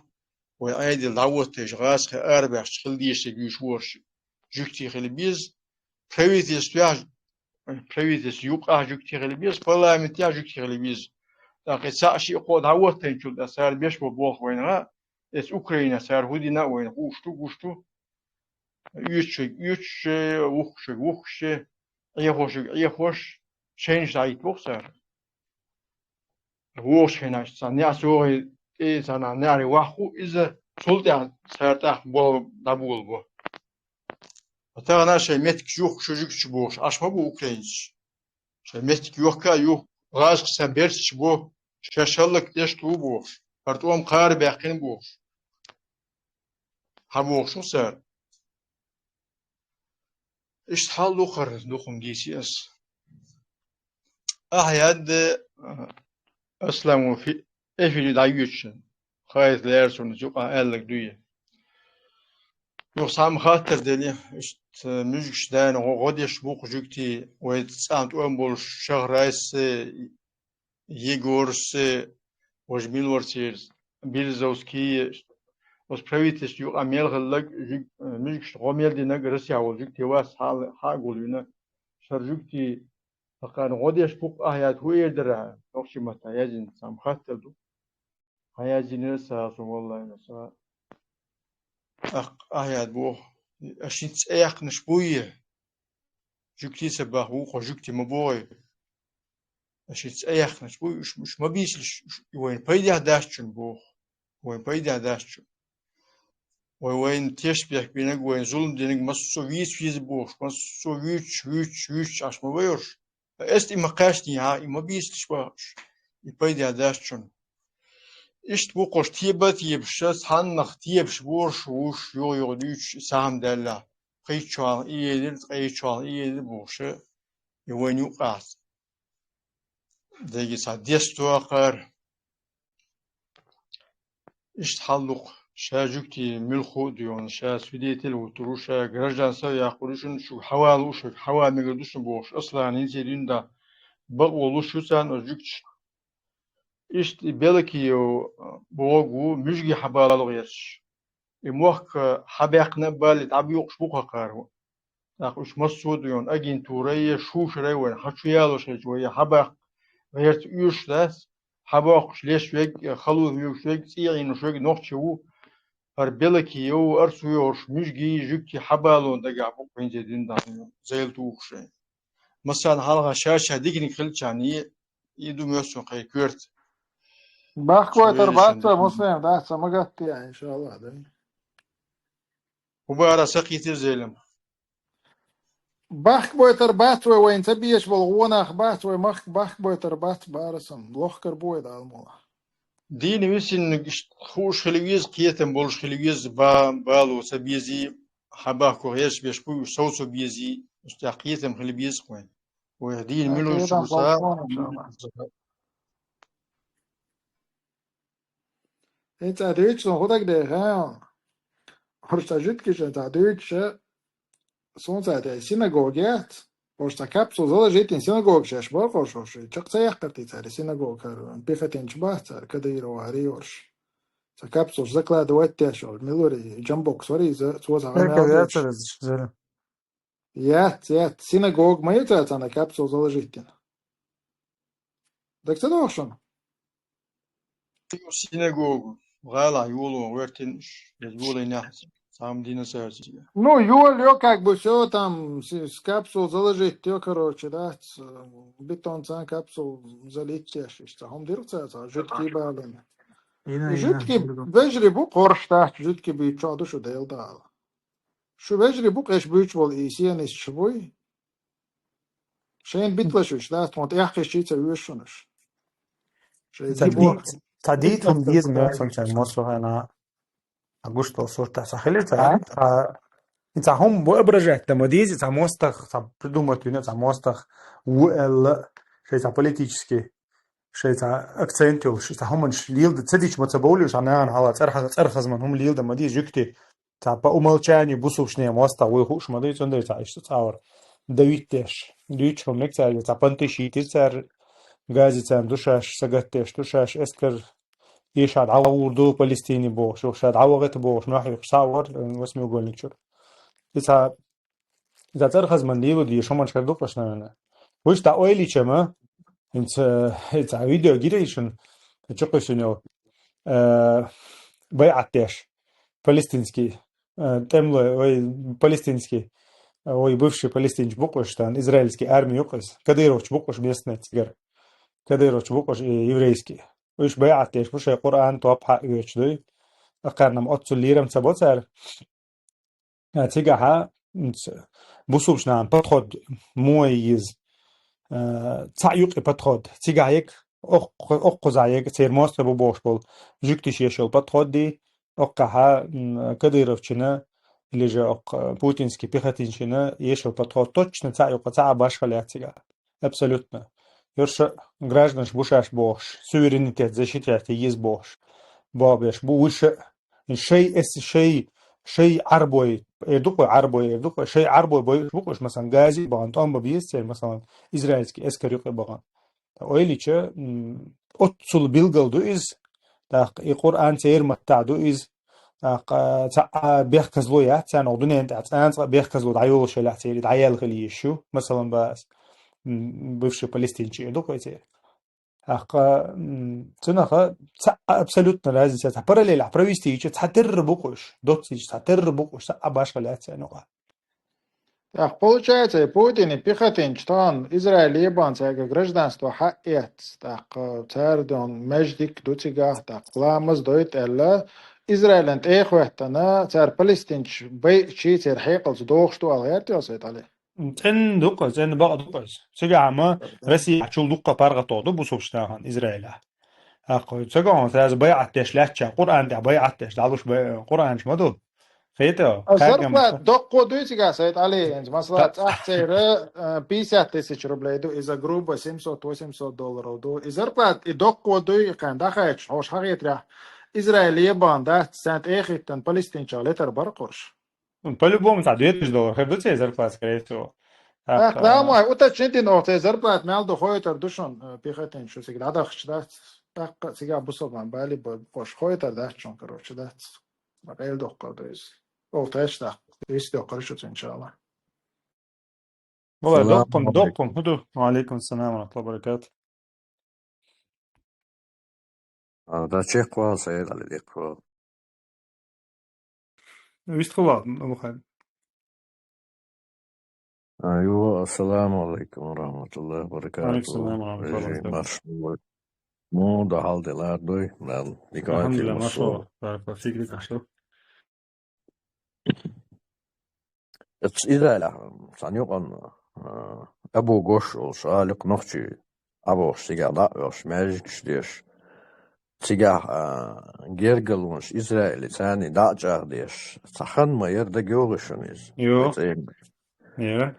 вай Ӏедал дӀахӀоттийча гӀазкхий арабаьхча хила дезаш дерг дуьйцуш бу уьш. Жуьгтий хила беза, правительствехь, правительство юккъехь жуьгтий хила беза, парламентехь жуьгтий хила беза. ТӀаккха и цхьаъ, шиъ, кхоъ дӀахӀоттийначул тӀаьхьа цара беш бо болх вайна гӀа, эцу Украинехь цара хӀун дина а вайна хууш ду, гуш ду. Оьцуш верг оьцуш, вухкуш верг вухкуш, Ӏехош верг Ӏехош, шайнаш дӀахӀиттабо-кх цара. ВогӀучу хенахь цхьа неӀ согӀий тӀе, цхьа неӀаре ваха хуу иза, цул тӀаьхьа цара тӀаккха болх дӀаболабо. Тахана шайн меттигаш юхкуш ю жуьгташа бохуш, Ӏаш ма бу украинцаш. Шайн меттиг йохка а юхку, гӀазкхий санна берцаш бу, шаьш хӀаллакдеш ду бохуш, хӀара тӀом кхара баьккхина бохуш. Хьан бохуш ву цара? Иштта хьал ду хӀара, дукха ма дийци ас. Ахьа яьдда, Аслан, ву фи-, эфире дӀайоьдуш, хаийта лаьара суна, юкъахь аьлларг дуй. Юха цхьа ма хаттар делли, иштта муьжгаш дайна гӀо, гӀо деш бу-кх жуьгтий, вай цӀахь тӀом болуш Шахрайс, Егорс, важа мила вара церан, Березовский, оцу правительство юкъахь мел хилларг, жуьг-, муьжгашна гӀо мел динарг Россехь волу жуьгтий вац, хьа-, хьа а гулвина. Шара жуьгтий, хӀокхарна гӀо деш бу-кх ахьа яьдда, хӀун эр дара, нохчийн маттахь яздина цхьа ма хаттар ду. Хьан яздинера аса, валлахӀи, аса. Ахь, ахьа яьдда боху, аш хӀинца цӀе яьккхинарш буй? Жуьгтий ца боху, вукхо жуьгтий ма боху. Аша цӀе яьккхинарш бу, уьш, уьш ма бийцалаш, уьш, и вайна пайдехь дац шуна боху. Вайна пайдехь дац шуна. Вай вайна тешнабехк бинарг, вайна зулам динарг массо а вийца веза бохуш, массо а вуьйцуш, вуьйцуш, вуьйцуш Ӏаш ма вайорш. Эс и ма кхаьчний хьан, и ма бийцалаш бохуш. И пайдехь дац шуна. Иштта бу кхуш теба а тебаш, цхьаннах тебаш борш, вуш, юха-юха дуьйцуш, и сахьам даьлла. Кхийччохь и елира, ткъе итт чохь и елира бохуш, и вайна юкъахь. Дерриге цхьа дестохар. Иштта хьал ду-кх, ша жуьгтий муьлхха а дуьйна, ша свидетель вуттур ву, ша гражданство а яккхур ю шуна, шуьга хьавалуш, хьава мегар ду шуна бохуш, Аслан, хӀинца дуьйна да, бакъо луш ю царна оцу жуьгташна. Иштта и Белокиев бохург ву, муьжгий хьабало гӀерташ. И мохк хьабаьккхина а бале, дӀабоькъуш бу-кх хӀокхара. ТӀаккха уьш массо а дуьйна агентурай, шушарай вайна хьан чу ялош хилча, вай хьабаккха гӀерта оьшуш дац, хьабоккхуш леш верг, хала хьоьгуш верг, цӀий Ӏийнуш верг нохчи ву, хӀара Белокиев, арц вуьйгӀурш муьжгий, жуьгтий хьабалон дагахь бу-кх хӀинца дуьйна да, зайла тухуш. Массарна хьалха ша-ша диканиг хилчарна, и, и ду моьттуш кхин коьрта. Бахкабойтар бац вай, Муслим, дац, ца ма гатде, иншаллахӀ, да. ХӀун бара сакхийтира, Зелим? Бахкабойтар бац вай, вайна ца безаш болу гӀо нах бац вай, махка бахкабойтар бац, бара сан. Лохкар бу вай, Дала мукъ лахь. Дийна висинниг иштта хууш хила веза, кхетам болуш хила веза, ба-, бало ца безий, хьабахко гӀерташ беш буй, уьш совцо безий, иштта кхетам хила беза-кх вайн. Вай дийна мила ву ца, иншаллахӀ. Хьин цӀа дуьйцу сон хӀу дагадеха? Хьорш цӀа жуьткиша цӀа дуьйцуша, сон цӀа тӀе синагога яц. Хьорш цӀа капсул заложитин синагога шеш бар хьорш, хьорш. Чакх ца яхкар ти цари синагога, пехотинча бац цари, Кадырова ари хьорш. Цхьа капсулаш закладывать деш йолу, милури, джамбокс вари иза, цо цхьа Эрка гӀамел яцар дойш. Иза, зара. Яц, яц, синагога ма ю цара царна капсул заложитина. Даг ца доху шуна? Синагога, гӀала, юло, вертин, я юло нахас, сам дина сарсия. Ну, юл, ё, как бы всё там, с, с капсул заложить, ё, короче, да, с, бетон цан капсул залить деш, ишта, хьум дирца, ца, жуьтки балина. Ина, ина, жуьтки, ина. Вежри бу, хьорш дац, жуьтки бу, чо ду шу Дела дала. Шу вежри бу, кхеш буьйчу болу и сианисташ буй. Шайна битлаш уьш, да, тхуна тӀехкхиш чий ца вуьйш шунаш. Шайн ца ди бу. Ди-, ца дийта хӀума деза моьтту сан чай мосо хьайна. А гуш долу суртах ца хилира ца, а? Ца, и ца хӀума воображать дан ма деза, ца мостах, ца придумать вина, ца мостах ву аьлла, шайн ца политический, шайн ца акцент йолуш, ца хӀуманаш лелда ца дича ма ца бовлуш, а нагӀана хьала цӀарха-, цӀархазман хӀума лелда ма деза, жуьгти. Ца по умолчанию бусулбачу нехан мостагӀа вуй хууш ма дуй, цундела ца иштта цӀа вара. Давить деш. Дуьйцуш хӀума мега цаьрга, ца понты йитира цара, газе царна ду шаьш, сагатдеш ду шаьш, эскар эша дӀавур ду Палестине бохуш, юха ша дӀавахийта бохуш, нохь юкъа схьа а вара, э, восьмиугольник чуьра. И ца, и ца цӀархазман лело дезаш хӀуманаш хир ду-кх аша, наверное. Вуьш дӀа ойла йича-м, хӀинца, э, и ца видео гира шуна, чукхуьссина йолу, э, байӀат деш, палестинский, э, тӀемалой, вай палестинский, э, вай бывший палестинчу бу-кх уьш, тан израильский арми ю-кх иза, кадыровчу бу-кх уьш местный цигара, кадыровчу бу-кх уьш и еврейский. Уьш байӀат деш бу, шайн Къуръан топ хьаоьцуш дуй, акхарнам оццул лерам ца бо цара. А, цигахьа, м, ц-, бусулбачу нахана подход муха еза, а, цхьаъ юкъа подход. Цигахь ег, окх-, оккхузахь ег, церан мостагӀий бу бохуш болу, жуьгтиша еш йолу подход ди, оккхахьа, м, кадыровчина, или же оккха путинский пехотинчина еш йолу подход точно цхьаъ юкъа, цхьа а башхалла яц цигахь. Абсолютно. Йо ша гражданаш бу шаьш бохуш, суверенитет защитять еза бохуш, боху беш бу вуьш а, шай эс-, шай, шай Ӏарбой, эр ду-кх вай, Ӏарбой эр ду-кх вай, шай Ӏарбой бойуш бу-кх уьш, масалан, газе бахана, тӀом бан беза церан, масалан, израильский эскар юкъе бахана. Ойла йича, м, оццул билгал ду иза, тӀаккха и Къуръан церан маттахь ду иза, тӀаккха цхьа а бехказло яц царна, оха дуьненна тӀехь цкъа а бехказло дӀайолуш елахь церан, дӀаяьлла хила йиш ю, масалан, бац, м, бывший палестинчий эр ду-кх вай церан. ТӀаккха, м, цунаха цхьа а абсолютно разница, цхьа параллель ахь провести йича, цхьатерра бу-кх уьш, доцца йича, цхьатерра бу-кх уьш, цхьа а башхалла яц царна юкъахь. ТӀаккха получается, и Путин, и пехотинча тахана Израиль ебан цаьрга гражданство хьаэц, тӀаккха цара дон маьждиг ду цигахь, тӀаккха ламаз дойту аьлла, Израилан тӀе а хӀоьттина, цара палестинчу байъачий церан хьекъалца дохуш ду аьлла гӀерта йо сайт Ӏали? ЦӀена ду-кх, цӀена бакъ ду-кх. Цигахь ма Россия чул дуккха паргӀатдоху ду бусулбачу нахана Израилехь. ТӀаккха ца гон сразу байӀат деш лаьттача, Къуръан тӀехь байӀат деш, дӀалуш бай-, Къуръанаш ма ду. Хета, а, зарплат доккхо дуй цигахь, сайт Ӏали, хӀинца, масала, цӀахь церан, а, пятьдесят тысяч рублей ду, иза грубо семьсот-восемьсот долларов ду. И зарплат, и доккхо дуй, и кхаьн дӀахаьчча, хьош хьахетарехь, Израиль ебан дац, царна тӀе а хӀиттина, палестинчех летар бара хӀорш. Ну, по-любому, цхьа две тысячи долларов хир ду церан зарплата, скорее всего. ТӀаккха, а, ламай, уточнить дина оха церан зарплата мел ду, хойтар ду шуна, а, пехотинчу цига дӀадахча дац. ТӀаккха цигахь бусалбан бали бо-, хӀорш хойтар дац шуна, короче, дац. Ма къайла доккхур ду иза. Оха тхаьш даккха. Вист доккхур шу цуьнан, иншалла. Валлай, салам доккхун, алейкум. Доккхун, хӀун ду? Ва алейкум салам ва рахматуллахи ва баракатух. А, да, чекхвал, сайт Ӏали, декхвал. Вист хила, Абу Хайр. Айва, ассаламу алейкум ва рахматуллахи ва баракатух. Алейкум салам ва рахматуллахи ва баракатух. Маршалла. Муха ду, хьал де лар дуй, мел дика. Алхамдулиллах, маршалла. Баракаллаху фик, дика ду. Эцу Израилехь цхьана юкъанна, а, Абу Гош олуш, Аликъ нохчий, Ӏабохуш цигахь дӀа а оьхуш, маьждигаш деш. Цигахь, а, гергалонаш Израиле царний дӀа а чӀагӀдеш. Цхьа хан ма яра, дага йогӀий шуна иза? Йо. Вай цӀена. Йо.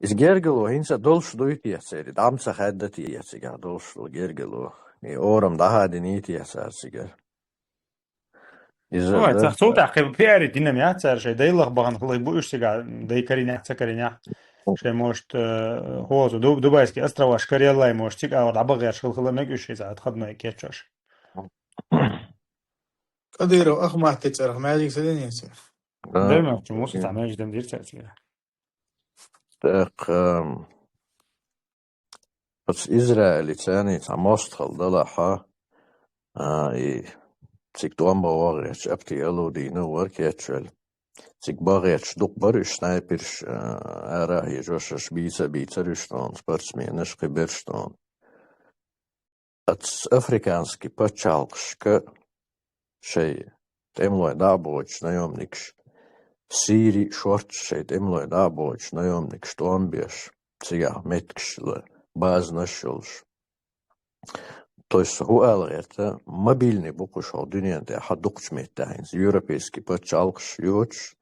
Иза гергало хӀинца а долуш дуй те церан? ДӀа ма ца хаьдда те цигахь долуш долу гергало? И орам дӀахадиний те цара цигара? Иза Ну, да, цах цул тӀаьхьа пиари дина ма яц цара, шоай дайлах бахана хилла бу уьш цига, дай карийнехь, ца карийнехь. Шоай, может, э, хӀоца Ду-, Дубайский островаш караеллай, может, цига агӀор дӀабахьерш хила хила мег уьш иза хадмай кечош. Кадыров Ахматта цӀарах маьждиг ца динийца? Да. Дай ма чу муса цхьа маьждиг дам дир цара цига. Так, эм, оцу Израиле царний цхьа мостагӀалла далахьа, а, и цига тӀом бан вогӀерчу апти алудийна вара кечвелла. Цига богӀерчу дукха бара уьш снайперш, а, ара а хьежош, аш бийца а бийцара уьш тхуна, спортсменаш, кхиберш тхуна. Оцу африканский пачхьалкхашка шайн тӀемалой дӀа а боцуш наемникаш, Сири шортта шайн тӀемалой дӀа а боцуш наемникаш тӀом беш, цигахь меттигаш, базанаш йолуш. То есть, хӀун ала гӀерта, мобильный бу кху шух дуьнен тӀехь дукхачу меттехь хӀинца. Европейский пачхьалкхаш йоцуш,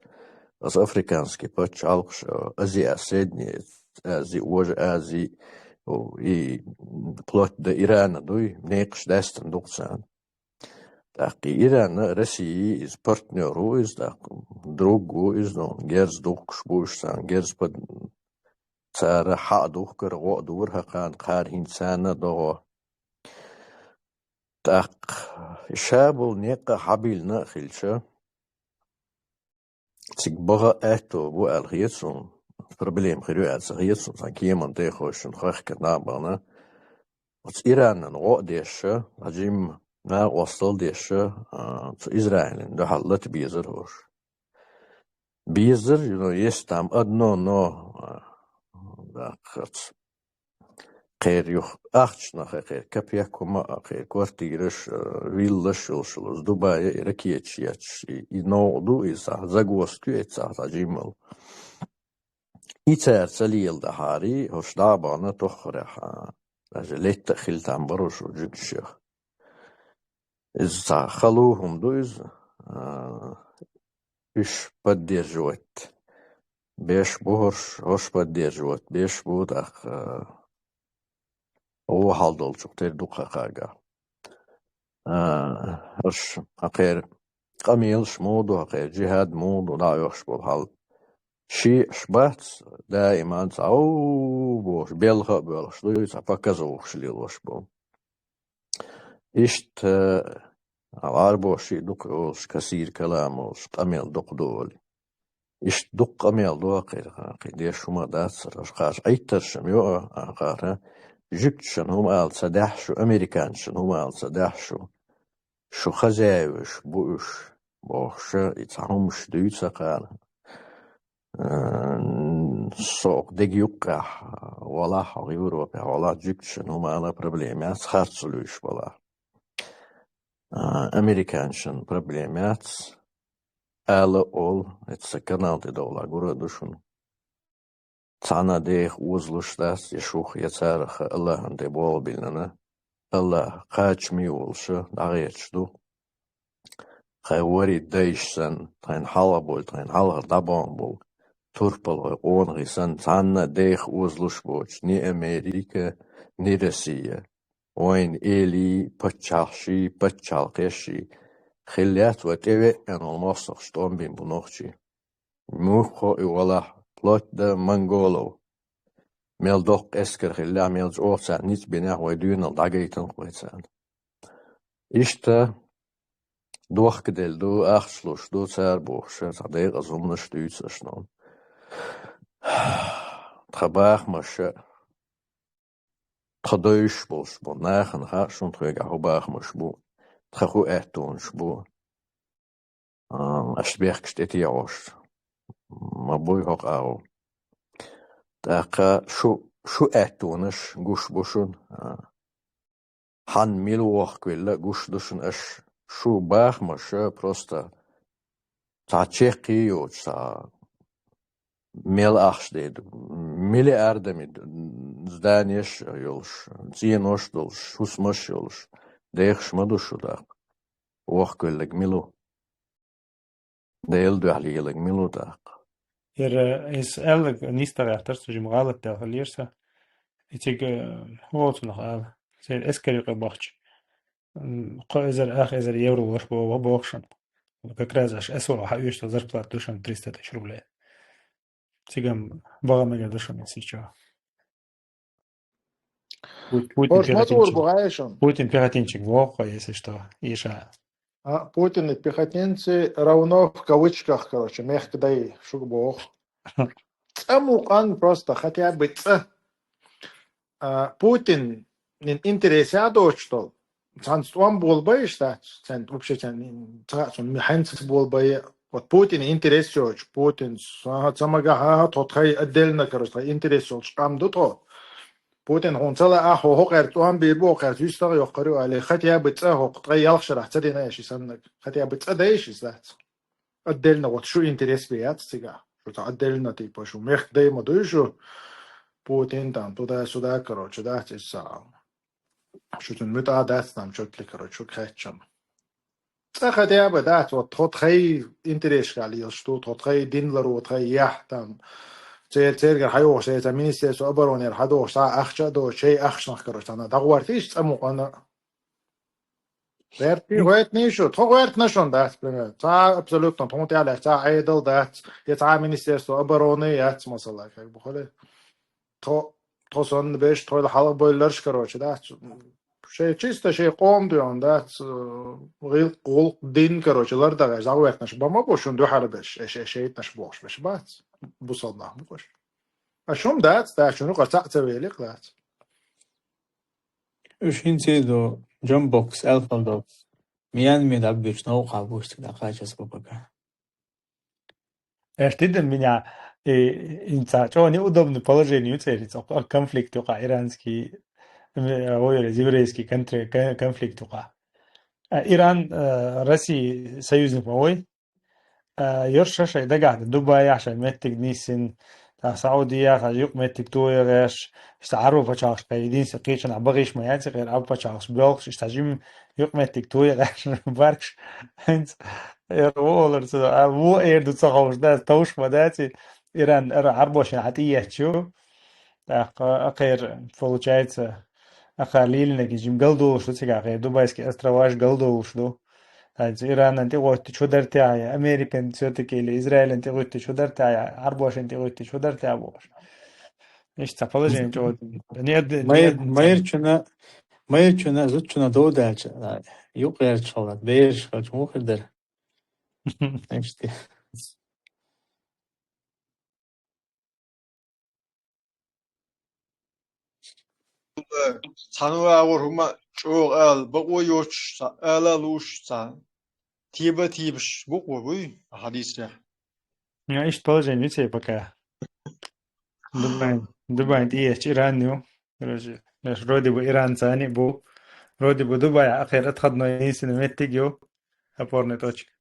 аса африканский пачхьалкхаш, а, Азия, Средняя Азия, Вожа Азия, о, и вплоть до Ирана дуй, некъаш даьстина ду-кх царна. ТӀаккха и Иран а, Россия, иза партнёр ву иза, тӀаккха друг ву иза, ну, герз духкуш бу уьш царна, герз под-, цара хьаа духкура, гӀо а дора хӀокхарна, кхара хӀинца царна а догӀо. ТӀаккха ша болу некъ а хьабиллина а хилча, цига баха аьтто бу аьлла хета суна, проблема хир ю аьлла ца хета суна, цхьана кеман тӀехошна хахкана набахана. Оцу Иранан гӀо а деш, цхьа жимма накъостал а деш, а, цу Израилан дуьхьал лата безара хӀорш. Безара, ну, есть там одно но, а, да, хац. Кхеран юха ахчанах, кхеран капек хӀума а, кхеран квартираш а, виллаш а йолуш, Дубайе и ракеташ етташ, и, и новкъа ду иза, загвоздка ю иза цхьа жиммал. И цара ца леладахьара, хӀорш дӀа а бахана тоххарехь, а, даже летта а хила там бара уьш жуьгташех. Иза цхьа халу хӀума ду иза, а, уьш поддерживать беш бу хӀорш, хӀорш поддерживать беш бу, тӀаккха, а, вон хьал долчух тера ду кхакхага. А, хӀорш хьан кхеран къамелаш муха ду, хьан кхеран жихӀад муха ду, дӀа а оьхуш болу хьал. Шиъаш бац, даиман цхьа, у, бохуш, белха а боьлхуш дуй, цхьа показухаш лелош болу. Иштта, а, гӀарбоша шиъ дукха олуш, касир калам олуш, къамел дукха ду олий. Иштта дукха къамел ду, кхин, кхин деш хӀума дацара, аша кхача Ӏиттаршам йо а, а, кхара, жуьгташна хӀума ала ца даьхьа шу, американцашна хӀума ала ца даьхьа шу, шу хозяеваш бу уьш, бохуша, и цхьа хӀумаш дуьйцу кхара. Э, со окху дега юккъехь валахь, хьо Европехь валахь, жуьгташна хӀума ала проблема яц, харц луьйш балахь. А, американцашна проблема яц, ала а олу, эцу сан канал тӀе довла гур а ду шуна. Цхьанна деха озалуш дац, я шух, я царах Аллахьан тӀе болх биллина. Аллахь кхачаме волуша дӀагӀерташ ду. Тхайн ворхӀе дайша санна, тхайна хьалха болу, тхайна хьалхара дӀабахана болу турпалхой, къонахий санна, цхьанна деха озалуш боцуш, ни Америка, ни Россия. Вайна элий, паччахьаший, паччахьалкхешший хилла яц вай тӀевеана волу мостагӀчу тӀом бина бу нохчий. Муьлхха а и валахь, вплоть до монголов. Мел доккха эскар хиллехь, мел чӀогӀа царна ницкъ бинехь, вай доьналла дӀагайтина-кх вай царна. Иштта дохкаделла ду, ахча луш ду цара бохуша, цхьа декъаза хӀуманаш дуьйцу аша нуна. Тхан бахамаша, тхан девзаш болуш бу, нахана хаьа шуна тхоьгахь хӀун бахамаш бу, тхан хӀун аьттонаш бу. А, аша бехкаш тӀетеӀош ма буй хӀокху агӀо. ТӀаккха шу, шу аьттонаш гуш бу шуна, а, хьанна мила вохкавелла гуш ду шуна аша, шу бахамаша просто цхьа чеккхе а йоцуш, цхьа мел ахча дийр ду, миллиардами зданеш а йолуш, цӀенош а долуш, хӀусамаш а йолуш, дехаш ма ду шу тӀаккха. Вохкавелларг мила ву? Делан дуьхьа леларг мила ву тӀаккха? Яра, иза аьлларг нийса даьхкира со, жима гӀалат даьхкира со. И цига, э, хӀун олу цунах ала? Церан эскар юкъа бахча, м, кхо эзар, ах эзар евро луш бо-, бо-, боху шуна. Как раз аш эсо хьаоьшу, зарплата ду шуна триста тысяч рублей. Цигам бага мега ду шуна, если чё. Пу-, Путин пехотинчик. Путин пехотинчик воху, если что, иша. А, Путин и пехотинцы равно в кавычках, короче, мягко дай шуга боху. Цӏа мукъан просто хотя бы цӏа. А, Путин интерес я доч что. Цан стом бол баиш, да, цен вообще цен, цен, цен, цен бол бай. Вот Путин интерес чоч, Путин, ага, цамага, ага, тот хай отдельно, короче, интерес чоч, кам ду то. Путин хун цала а хо хо кэр тон бир бо кэр юстар ё кэр али, хотя бы цӏа хо кэр ялх шарах цадина яши саннак. Хотя бы цӏа дай ши сац. Отдельно вот шу интерес бе яц цига. Что-то отдельно типа шу мех дай ма дуй шу. Путин там туда-сюда, короче, да, цеса. Шутун муьтӏа дац там чотли, короче, шу кхаьччам. Цӏа хотя бы дац, вот тхот хай интерес калиел, что тхот хай дин лару, тхот хай ях там. Цер-, цергар хьайохуш, цер министерство обороны хьадохуш, цхьа ахча до, чей ахчанах, короче, ана дагвартиш, цӏа мукъана. Гӏерти гӏертни шу, тхо гӏертна шун дац, пример. Цхьа абсолютно, тхун тӏалеш, цхьа айдал дац, я цхьа министерство обороны яц, масала, как бы, холи. Тхо, тхо сонна беш, тхо хьалха бойларш, короче, да. Шей чисто шей къом дуйон, да. Гъил-, гъулкъ дин, короче, лардагъеш, загӏвертнаш, бама бу шун дуьхьал беш, эш, эш, эйтнаш бохуш беш, бац. Бусалнах бу кош. А шум дац, да, шуну къа цаъ ца велик, дац. Уьш хӀинца ду, Джамбокс, Элфалдокс. Миян-миян дӀаббечу новкъа бустиг дӀакхача ас бу пока. Эр тида меня, и, инца чо неудобное положение ю церец, а, конфликт юкъа, иранский, м, ой, еврейский контр-, кон-, конфликт юкъа. А, Иран, э, России союзник ма вой. Э, йорша шай дагахь да, Дубай шай меттиг ниссин, та Саудия, та юкъ меттиг тоягӀеш, иштта Ӏарбу пачалхаш кхай единственный кхечанахь багӀиш ма яци, кхера Ӏарбу пачалхаш боьлхуш, иштта жим юкъ меттиг тоягӀеш, баркаш, хӀинца, эр, ву олар цу, а, ву эр ду ца ховш, да, товш ма даци, Иран, эр, Ӏарбошин хьатӀиеттачу. ТӀаккха, а, кхера, получается, аха лилинаг жим галдолуш ду, цига кхера Дубайский островаш галдолуш ду. ХӀинца Иранан тӀегӀоттичу дартехьа, Американ всё-таки или Израилан тӀегӀоттичу дартехьа, Ӏарбошан тӀегӀоттичу дартехьа бохуш. Иштта положение чӀогӀа. Нет, нет, Майр-, нет. Майрчуна, майрчуна, зудчуна додаьлча, юкъ яьлча хала, бераш хилча, муха хир дара? Иштта. Цхьана агӀор хӀума чӀогӀа ала, бакъо йоцуш цхьа, ала а лууш цхьа, теба а тебаш букъо буй хьадисехь. Ну, иштта положение ю церан пока. Дубайн, Дубайн тӀеэцча Иран ю. Короче, аш вроде бы иранцани бу. Вроде бы Дубай ахир отходной единственный меттиг ю. Опорная точка.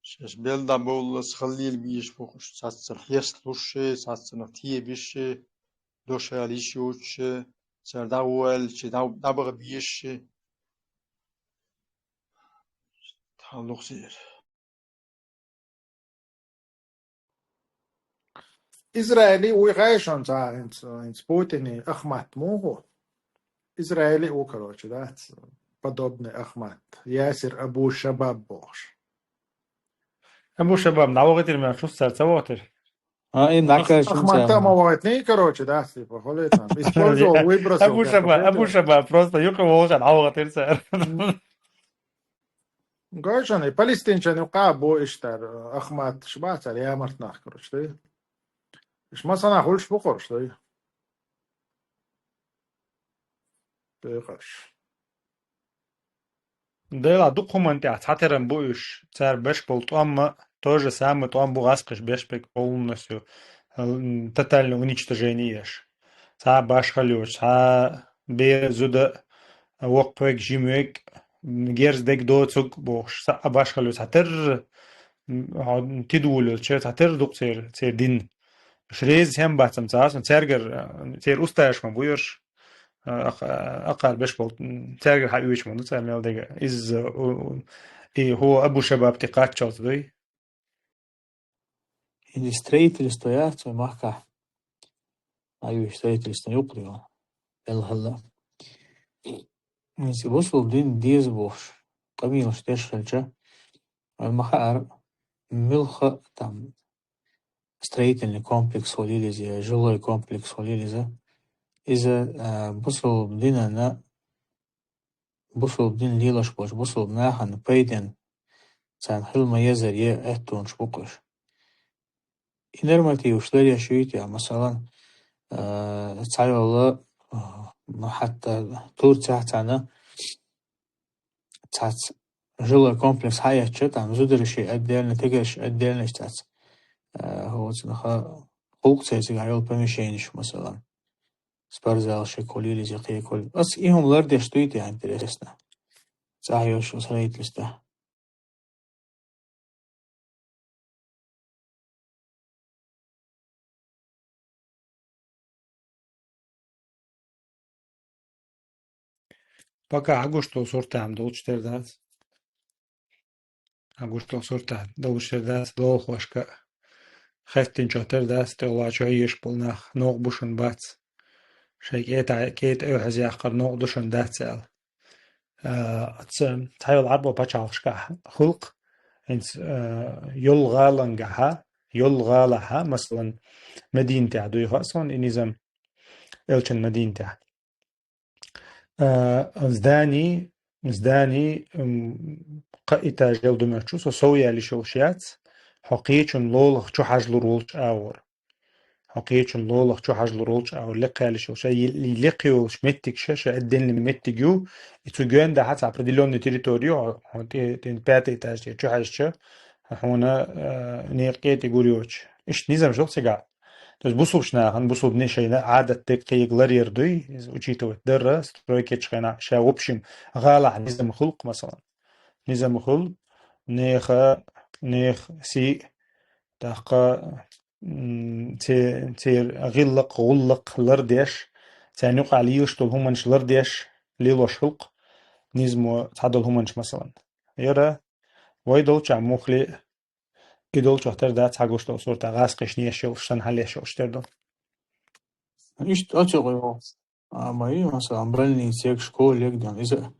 Шаьш белла дӀабовллалц халлийла бийш бохуш, цхьаццанах хьестлуш ши, цхьаццанах тебиш ши, дошал йиш йоцуш ши, цара дӀагӀо аьлча, дӀа-, дӀабаха бийш ши. Тхьаллухсир. Израиле вуй гӀайшонца хӀинца, хӀинца Путине Ахмат муха? Израиле ву, короче, да, подобный Ахмат. Ясир Абу Шабаб бохуш. Абу Шабаб, дӀавахийтира мел шуьца цара ца вахийтира? А, и накаш Ахмат ма вахийтний, короче, да, типа, холи там. Использовал, выбросил. Абу Шабаб, Абу Шабаб, просто юкъа волча дӀавахийтира цара. Гойшан, и палестинчан юкъа бу иштар, Ахмат, шбацар, ямарт нах, короче, да. Иш масана хулш бу, короче, да. Декъаш. Дела дукха хӀуманна тӀехь цхьатеран бу уьш. Цара беш болу тӀом а, то же самое тӀом бу гӀаскхаш беш берг полностью, м, тотальное уничтожение еш. Цхьа башхалла йоцуш, цхьа бер а, зуда а, воккха верг, жима верг, герз дерг, доцург бохуш, цхьа башхалла йоцуш, цхьатерра, м, хьо тидвуьллучу, цхьатерра дукха церан, церан дин. Уьш реза хӀем бац, амма цхьа а, цаьргара, церан устазаш ма бу уьш. А, акха-, акхар беш болу, м, цаьргара хьаоьцуш ма ду цара мел дега. Иза, у, у, и хӀо Абу Шабаб тӀе кхаччалц дуй. Или строительство яц вай махкахь? Аюй строительство юкъа ю. Белхалла. Если бусул дин деза бохуш, къамелаш деш хилча, вайна ма хаьара, муьлхха а там строительный комплекс хулийла иза, я жилой комплекс хулийла иза. Иза, а, бусалба динана, бусалба дин лелаш болча бусалба нахана пайдана царна хила ма езара е аьттонаш бу-кх уьш. И нормативаш ларъеш юй-те, масала, а, цхьайолла, а, ну, хӀаьта Турцехь цхьана цхьацца жилой комплекс хьаэцча, там зудараши отдельно, тигараши отдельно цхьацца, а, хӀоцанаха гӀуллакх цецигахь йолу помещенеш, масала, спортзалаш хулийла иза, кхин хӀума. Ас и хӀума лардеш дуй-те, интересно? ЦӀахь йолчу строительстве. Пока хьан гуш долу суртахь долуш тера дац. Хьан гуш долу суртахь долуш тера дац, лолахошка а. Хеттинчохь тера дац, тӀехула чохь еш болу нах, новкъа бу шуна бац. Шайн кӀета, кӀета оьхьазъяккхар новкъа ду шуна дац аьлла. А, ца-, цхьайолу Ӏарбо пачхьалкхашкахь хуьлу-кх, хӀинца, а, йолу гӀалангахьа, йолу гӀалахьа, масалан, Мединатехь дуй хаьа суна и низам, элчан Мединатехь. А, здани, здани, м, кхаа этаж ял ду моьтту, со сов яьлла йиш йолуш яц, хьо кхечун лолахь чу хьажалур волчу агӀор. Хьо кхечун лолахь чу хьажалур волчу агӀор лекха яьлла йиш йолуш, и, и лекха йолуш меттиг ша, ша отдельный меттиг ю, и цу гоьндахьа цхьа определённый территори ю, хьо, хьо тӀе, тӀе пятый этаж тӀе чу хьаьжча, хьуна, а, некъа кӀетий гур йоцуш. Иштта низам шу-кх цигахь. То есть бусулбачу нахана, бусулбане шайна Ӏадат дерг кхин ларъяр дуй, иза учитывать дарра, стройка ечу хенахь ша, в общем, гӀалахь низам хуьлу-кх, масалан. Низам хуьлу, нехан, нехан сий, тӀаккха, м, це-, церан гӀиллакх, гӀуллакх лардеш, царна юкъахь лелаш долу хӀуманаш лардеш, лелош хуьлу-кх низамо цхьадолу хӀуманаш, масалан. Яра вай долчохь муххале а, и долчохь тера дац, хьан гуш долу суртахь гӀазкхишна еш йолуш санна хьалаеш йолуш тера ду. Иштта оцу гӀо йо. А, ма ю, масалан, больницега, школега ден. Иза,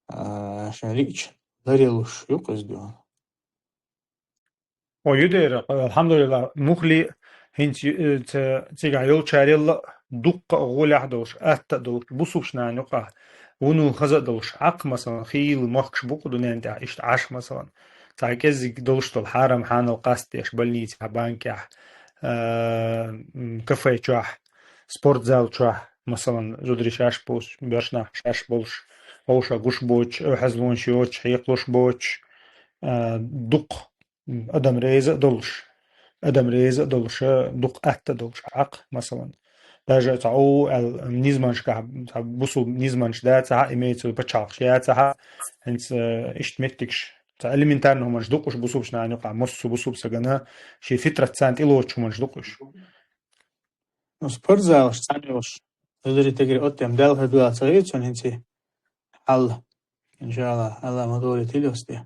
а, шайн лиъча ларъялуш ю-кх иза ден. О, ю дера, алхьамдулиллахӀ, муххале а хӀинца ю-, э, ца-, цигахь йолчарел а дуккха а гӀолехь а долуш, атта а долуш, бусулбачу нахана юкъахь вуно хаза а долуш, Ӏаккха, масалан, хийла мохкаш бу-кх дуьнен тӀехь иштта Ӏаш, масалан, цхьа кӀеззиг долуш долу хьарам-хьанал къастадеш, больницехь, банкехь, а, м, кафе чохь, спортзал чохь, масалан, зударий шаьш болуш, боьрша нах шаьш болуш, вовшах гуш боцуш, оьхьазлонаш йоцуш, хьекхалуш боцуш, а, дукха, м, адам реза а долуш, адам реза а долуш, а, дукха атта а долуш Ӏаккха, масалан. Даже цхьа о аьлла, низамашкахь, цхьа бусулба низамаш дацахьа, имеется в виду пачхьалкхаш яцахьа, хӀинца, а, иштта меттигаш, цхьа элементарно хӀуманаш ду-кх уьш бусулбачу нахана юкъахь, массо а бусулба стагана шен фитрат царна тӀелоцуш хӀуманаш ду-кх уьш. Ну, спортзалаш цхьаьна йолуш, зударий, тигарий оттаем Далла хир дуьллу ца хета суна хӀинца хьал. ИншаАллахӀ, АллахӀ ма дойла тилос де.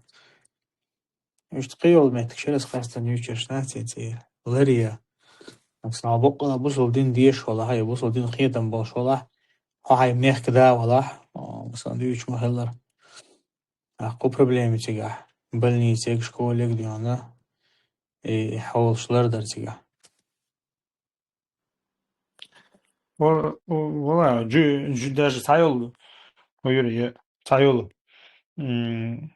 Иштта кхин йолу меттиг шерас хастам юьйцуш наций цӀе ларъян. Масала, баккъала бусулба дин дезаш валахь, я бусулба дин кхетам болуш валахь, хьо хьайн мехкан да валахь, о, масала, дуьйцуш ма-хиллара. Ахь кху проблема цигахь, больницега, школега дена, и хьолаш лардар цигахь. Ва-, ва-, вала, жу-, жу-, даже цхьайолу, ва юра, е, цхьайолу, м,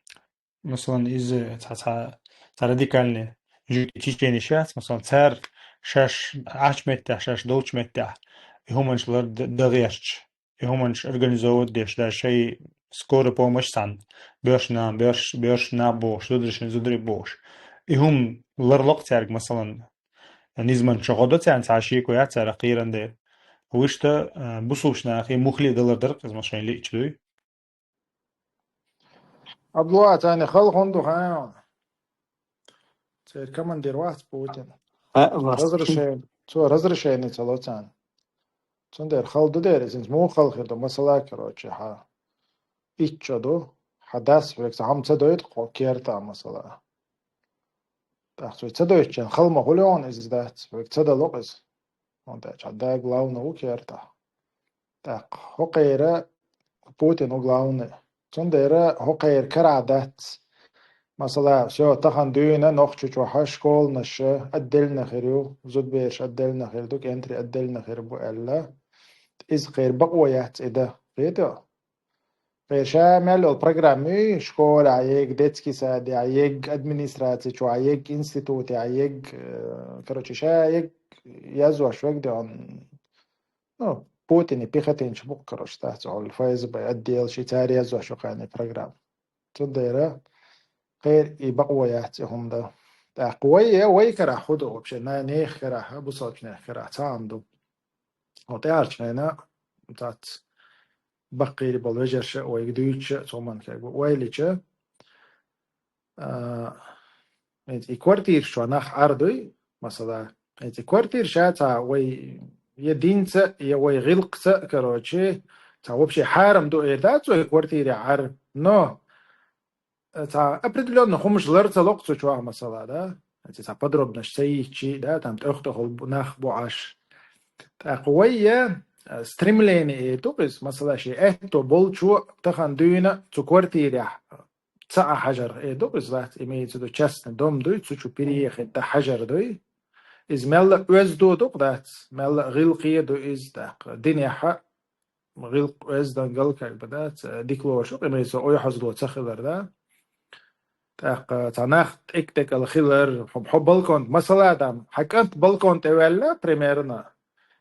масалан, иза цхьа, цхьа, цхьа радикальный жуьгтийн теченеш яц, масалан, цара шаьш Ӏачу меттехь, шаьш долчу меттехь, и хӀуманаш лар д-, дан гӀерташ, и хӀуманаш организовывать деш, даже шайн скорая помощь цхьаьна, боьрша нах, боьрш-, боьрша нах бохуш, зударшна зударий бохуш. И хӀума ларло-кх цаьрга, масалан, низаман чу гӀо до царна, цхьа шеко яц царах кхеран дела. Вуьшта, а, бусулбачу нахе муххале далар дара-кх иза, ма шайна лиъча дуй. Абдулла, царна хала хӀунда ду хаьий хьуна? Церан командир вац Путин. Хаа вац. Разрешение, цо разрешение ца ло царна. Цундела хала ду дера иза, хӀинца муха хала хир ду, масала, короче, хьан итт шо ду, хьан дас верг цхьа хӀума ца дойту кхо керта, масала. ТӀаккха цо ца дойтучарна хала ма хуьлу хьуна иза дац, верг ца дало-кх иза. ХӀунда аьлча хьан да главный ву керта. ТӀаккха хӀокхеран Путин ву главный. Цундела хӀокхеран карахь дац. Масала, всё, тахан дуьйна Нохчийчохь школанаш отдельно хир ю, зудабераш отдельно хир ду, кӀентий отдельно хир бу аьлла. Иза кхеран бакъо яц и дан. Кхетий? Кхеран ша мел йолу программа ю, школехь ерг, детский садехь ерг, администраци чохь ерг, институтехь ерг, э, короче, ша ерг язъеш верг де, он, ну, Путинан пехотинцаш бу-кх, короче, дац, олу ФСБ отдел, ши цара язъеш ю кхарна программа. Цундела кхеран и бакъо яц и хӀума дан. ТӀаккха вай, э, вай карахь хӀун ду вообще? На-, нехан карахь, бусалбачу нехан карахь цхьа хӀума ду. Хьо тӀаьхьарчу хенахь, цац баккхийра болу вежарша а вайга дуьйцуш а, цу хӀуманна хьегна вай лича, а, хӀинца и квартираш чохь нах Ӏар дуй, масала, хӀинца и квартира ша цхьа вай я динца, я вай гӀиллакхца, короче, цхьа вообще хьарам ду эр дац вай квартирехь Ӏар, но, э, цхьа определённо хӀумаш лар ца ло-кх цу чохь, масала, да? ХӀинца цхьа подробносташ ца йийцчи, да, там тӀех-тӀехула бу-, нах бу Ӏаш. ТӀаккха вай я, э, стремление эр ду-кх иза, масала, шен аьтто болчо тахан дуьйна цу квартирехь цхьаъ хьажарх эр ду-кх иза, дац, имеется в виду, частный дом дуй, цу чу переехать дан хьажар дуй. Иза мелла а оьзда ду-кх, дац, мелла а гӀиллакхе а ду иза, тӀаккха динехь а гӀиллакх оьздангалла, как бы, дац, дика лоруш ю-кх, имеется в виду, ойхьазло ца хилар, да. ТӀаккха цхьа нах тӀекӀ-тӀекӀал хилар, хьо, хьо балкон, масала, там, хьан кӀант балкон тӀе ваьлла, примерно,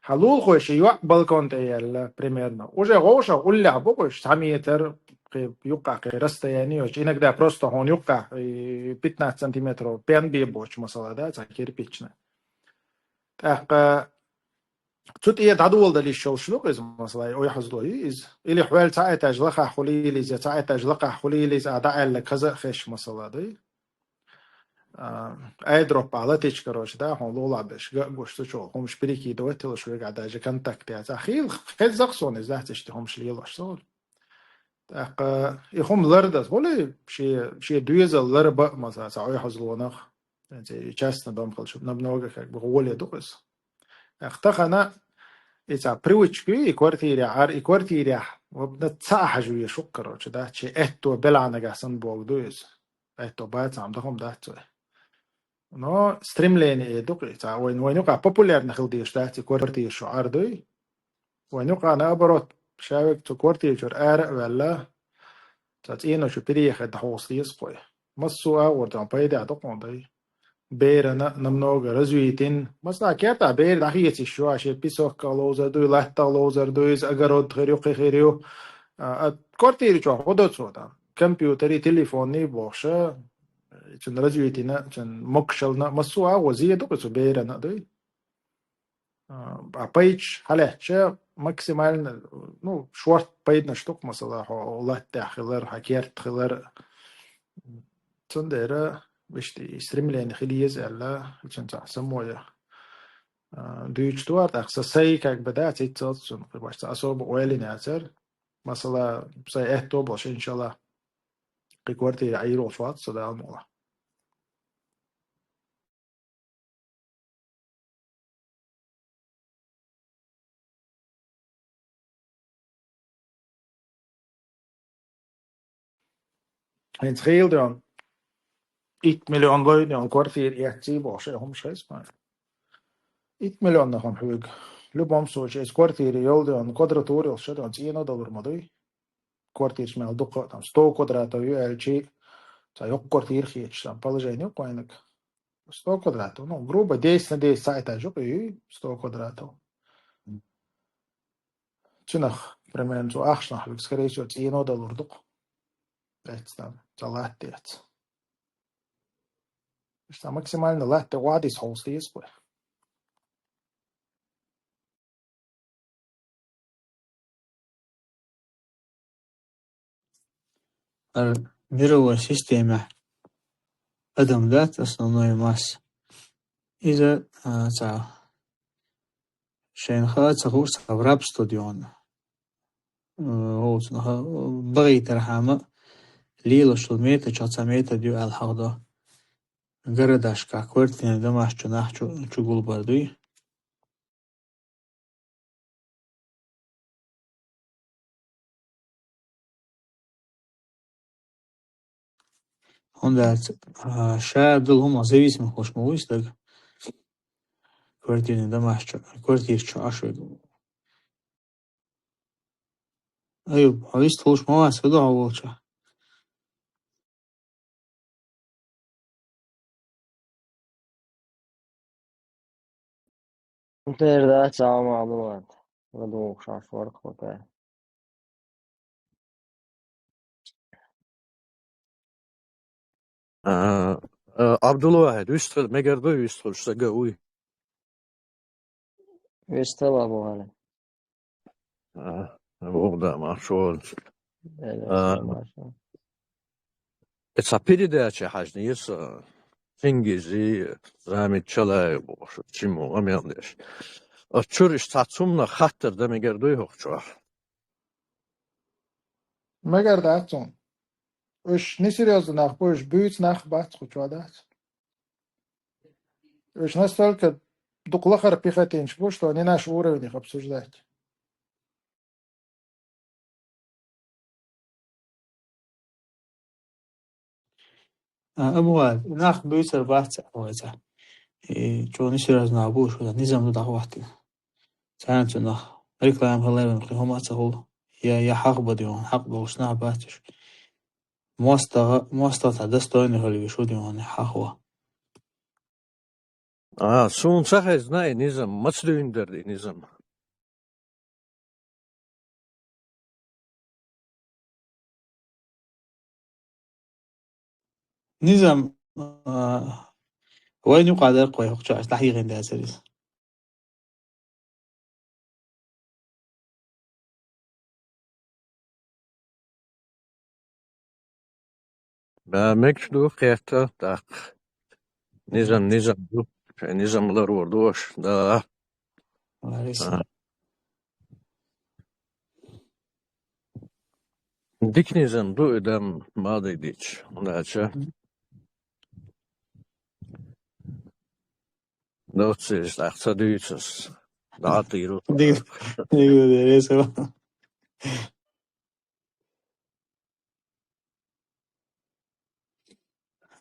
хьан лулахой шен йоӀ балкон тӀе яьлла, примерно. Уже вовшах уллехь бу-кх уьш, цхьа метр, кхин юккъехь кхин расстояние йоцуш. Иногда просто хьуна юккъехь, и, пятнадцать сантиметров пен бен боцуш, масала, да, цхьа кирпичный. ТӀаккха цу тӀе дӀадоладала йиш йолуш ду-кх иза, масала, ойхьазло ю иза. Или хьол цхьа этаж лахахь хуьлийла иза, я цхьа этаж лакхахь хуьлийла иза, а дӀааьлла каза а хезаш, масала, дуй. А, айдроп а латийча, короче, да, хьуна лулахь берш ган а гуш, цу чу хӀумаш перекидывать а йолуш, вегахь даже контакт яц. А хийла хезна-кх суна иза, дац, иштта хӀумаш лелош со. ТӀаккха и хӀума лардан, гӀоле, шен, шен доьзал ларбан а, масала, цхьа ойхьазлонах, частный дом хилча, намного, как бы, гӀоле ду-кх иза. ТӀаккха тахана и цхьа привычка ю, и квартирехь Ӏар, и квартирехь, вот, на цхьаъ хьажа везаш ву-кх, короче, да, шен аьтто белахь нагахь санна бохург ду иза. Аьтто бацахь-м дан хӀума дац вай. Но стремление эр ду-кх и, цхьа вайн, вайн юкъахь популярно хила дезаш дац и квартира шу Ӏар дуй. Вайн юкъахь, наоборот, ша верг цу квартира чуьра ара а ваьлла, цхьа цӀено чу переехать дан хьовса деза-кх вай. Массо а агӀор дан пайда а ду-кх хьуна, дай. Берана намного развитина. Масала, кертахь бер дӀахеца йиш ю, а шен песоках ловзар дуй, латтах ловзар дуй, иза огород хир ю, кхин хир ю. А, а квартира чохь хӀун до цо там? Компьютерий, телефоний бохуш, а, цуьнан развитина, цуьнан могушаллина, массо а агӀо зе ду-кх цу берана а дуй. А, а пайдаш хьалаьцча, максимально, ну, шорта пайданаш ду-кх, масала, хьо латтехь хилар, хьан керта хилар. Цундела иштта и стремление хила еза аьлла, цуьнан цхьа самое, а, дуьйцуш ду ара, тӀаккха сан сай, как бы, да, циццалц цунах, кхин башца особо ойла йина яцара. Масала, сайн аьтто болуш, иншалла, кхин квартира Ӏийр волуш вац со, Дала мукъалахь. ХӀинца хийла ден, итт миллион лойна йолу квартира эцций бохуш, и хӀумаш хеза ма. Итт миллионах ма хьоьгу. Любом случае, иза квартира йолу ден, квадратура йолуш ден, цӀено далур ма дуй. Квартираш мел дукха, там, сто квадратов ю аьлчи, цхьа йоккха квартира хеташ, там, положение ю кхойнаг. Сто квадратов, ну, грубо, десять на десять цхьа этаж ю-кх и, сто квадратов. Цунах, примерно, цу ахчанах хьоьгу, скорее всего, цӀено далур ду-кх. Эцна, цхьа латта эцна. Иштта максимально латта охьадисса хьовса деза-кх вай. ХӀара мировой системехь адам дац, основной масса. Иза, а, цхьа шайна хаа ца хууш, цхьа в рабство дуьйна. Э, оцунах, э, бахийтархьама лелаш долу метод, чохь цхьа метод ю аьлла хьахдо. Городашкахь квартирный домаш чу нах чу, чу гулбар дуй. ХӀунда аьлча, а, ша дала хӀума зависимый хулаш ма вуй стаг. Квартирный домашний, квартира чу Ӏаш вега. Аюб, хьо вист хулаш ма вац, хӀу ду хьо волча? Тера дац, Ӏамал вац. ЛадугӀуш Ӏаш вара кхо тӀе. А, а, Абдулвахид, вист хила, мегар дуй вист хулаш, сага вуй? Вист хила, Абу Гали. А, вогда, маршо. Э, А, маршо. Э, цхьа передача хьажнера со, Чингизи, Замит Чалаев бохуш, чимма къамел деш. Оцу чуьра иштта цхьа цунна хаттар дан мегар дуй хӀокху чохь? Мегар дац цунна. Уьш несерьёзно нах бу, уьш буьйцу нах бац, кху чохь дац. Уьш настолько дукха лахара пехотинчу бу, что не наш уровень их обсуждать. А, Абу Гали, нах буьйцур бац вайца. И чӀогӀа несерьёзно нах бу, уьш низам ду дӀахӀоттина. Царна цунах реклама хилла вайн кхин хӀума а ца хуьлу. Я, я хьахба ду, хьакъ долуш нах бац уьш. МостагӀа, мостагӀа цхьа достойный хила веш ву дуьйна хьахо. А, суна ца хезна и низам, маца дуьйна дара и низам? Низам, а, вайн юкъа дара кхо хӀокху чохь, дӀахьехина дацара иза. Ба, мегаш ду кхетта, тӀаккха. Низам, низам ду. Шайн низам ларор ду аша, да. Лариса. А. Дика низам ду и дам, ма дайдича. ХӀунда аьлча доццуьйза тӀаккха ца дуьйцу ас. ДӀа а тӀийру. Дика, дика, дика, дика.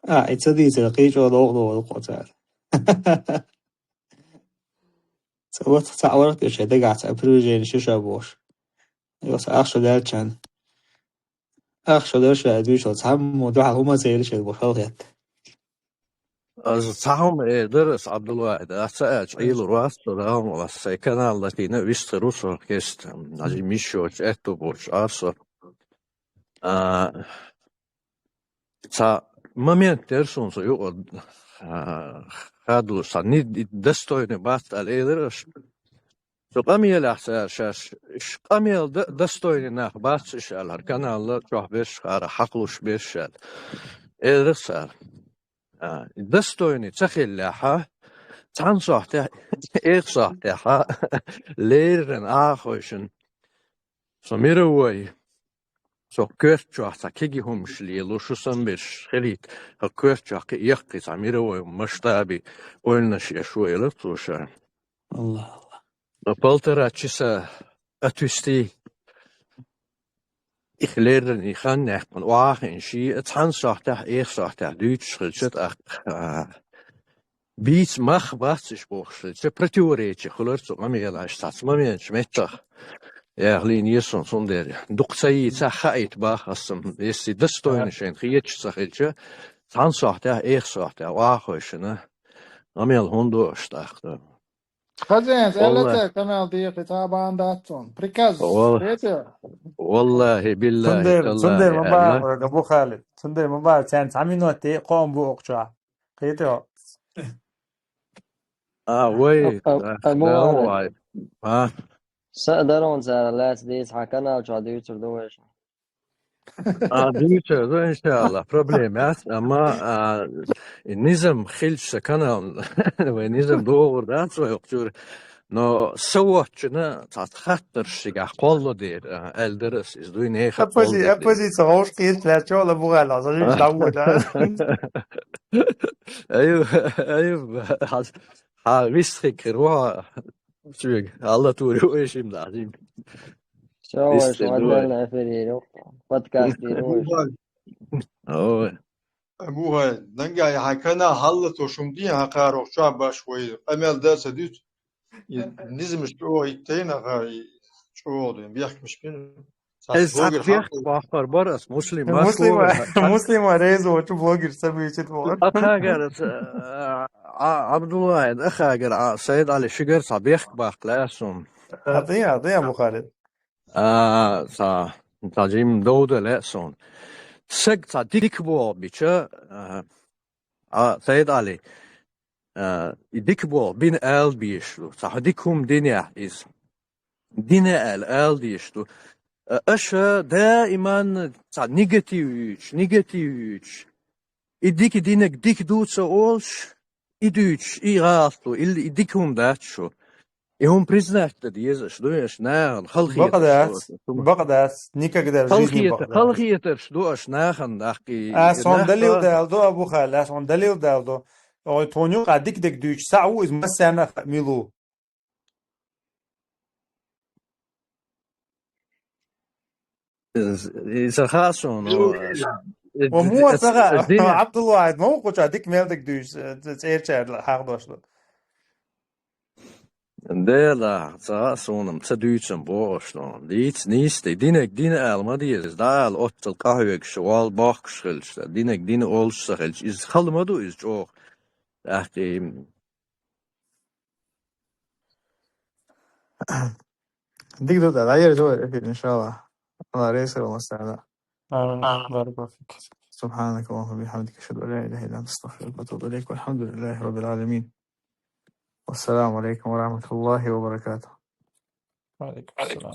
А, и ца дийцар кхечо догӀу догӀу кхо цара. Ца вац цхьаъ вара тӀе шайн дагахь цхьа приближение шу ша бохуш. Йо, сан ах шо даьллачарна. Ах шо дара ша дуьйцуш, цхьаммо дуьхьал хӀума ца елира шайн бохуш хала хетта. Аса цхьа хӀума эр дара аса, Абдулвахид, аса ца аьлча, Ӏийла вац со, да, хӀума аса сайн канал латийна, вистхир ву со, кеста, м, Ӏажи миш йоцуш, аьтту боцуш, аса. А, цхьа момент дера суна со юкъа, а, хадуш, цхьа ни-, достойный бац аьлла элира аша. Цу къамелехь цара шаьш, ш-, къамел д-, достойный нах бац уьш аьлла, хӀара каналла чохь берш, хӀара хьакхалуш берш аьлла. Элира цара. А, достойный ца хиллехьа, цхьана сохьтехь, эх сохьтехьа, леррина Ӏахойшина. Со мировой, со коьрта чохь цхьа кегий хӀумаш лело, шу санберш хилийта, хӀокху коьрта чохь кхин а яккхий цхьа мировой масштабе ойланаш еш ву, элира цо ша. Аллах, Аллах. Но полтора часа отвести их леррина и хан яьккхина, охьа а хиъна, шен а цхьана сохьтехь, эх сохьтехь дуьйцуш хилча, тӀаккха, а, бийца мах бац уьш бохуш хилча, противоречие хуьлура цу къамелашца цхьацца моменташ меттах. Яхлийна еза суна, цундела дукха ца йийцахь хаийта боху аса, если достойный шайна хеташ ца хилча, цхьана сохьтехь, эх сохьтехь, охьа а хойшина, къамел хӀунда до аша тӀаккха? Хазенца, Валла. Эллаца, къамел дехи цхьа а бахьана дац цунна. Приказ. Валла. Кхетий? Валлахи, биллахи, Цундела, таллахи, цундела ма бахьа, Аллах. Валла, Абу Халид. Цундела ма бахьа, царна цхьа минут де, кхоам бу окху чохь. Кхетий хьо? А, вай, Абу, да, Абу да, Халид. Вай. А? Са а дарон цара лаьцна дийца хьан канал чохь дуьйцур ду вайша. А, дуьйцур ду, иншаллах, проблема яц, амма, а, и низам хилча сан канал, вай низам догӀур дац вай хӀокху чуьра. Но са воцчунна цхьацца хаттарш шигахь кхолла дера, а, аьлла дара ас, иза дуй нехан Оппози-, кхолла дера. Оппозиция вовшах кхетта лаьцна чохь ла бугӀал, хьажа виш дӀавода. Аюб, аюб, хьа, хьа вист хикхир ву хьо. Соьга, Алла тур ю вай шимма дӀа, шимма. Всё, вай шу отдельно эфир йийр ю, подкаст йийр ю вай шу. Ой. Бухай, нанга яхьа кана хьалла то шум дин хьакхарох чоа баш вай, къамел да ца дит. И низмаш чӀогӀа иттайна ха, и чӀогӀа дин, бехкамаш бин. Ца Эс блогер бехк хьалла. Бахар бар ас, Муслим, Муслима, Муслима резо, чу блогер ца бийчит вор. Ахагар, а, а, Абдуллаев, ахагар, а, Сайд Али шигар ца бехк бахла сум. Атия, атия, Бухари. А, ца, ца жим довда ле сум. Саг ца дик бо бича, а, а, Сайд Али, а, и дик бо бин ал биш, ца дик хум диня из. Дина ал, ал диш ду. А, аша даиман ца негатив юч, негатив юч. И дики динаг дик ду ца олш, и дуч, и галту, ил и дик хум дач шу. И хум признать да дезаш, ду аш нахан, халхи Бакадас, бакадас, никогда в жизни Халхи бакадас. Халхи ду аш нахан, дахки. А сон далил дал ду, Абу Хал, а сон далил дал ду. Ой, тоню ка дик дик дуч, са у из масана милу. Из, из хаасун, Ва му ца Абдуллаев, ма куча дик мелдик душ, церчер хагдошлу. Дела, ца сунам, ца дуйцам бошлу. Диц, нисти, динек, дин ал, ма диз, дал, оттал, кахвекш, вал, бахкш, хилш, динек, дин олш, са хилш, из халма ду, из чох. Ахти, Дик ду да, да, я же эфир, иншаллах. Аллах рейсер, Аллах саана. آمين. بارك الله فيك. سبحانك اللهم وبحمدك، أشهد أن لا إله إلا أنت، أستغفرك وأتوب إليك. والحمد لله رب العالمين. والسلام عليكم ورحمة الله وبركاته. وعليكم السلام.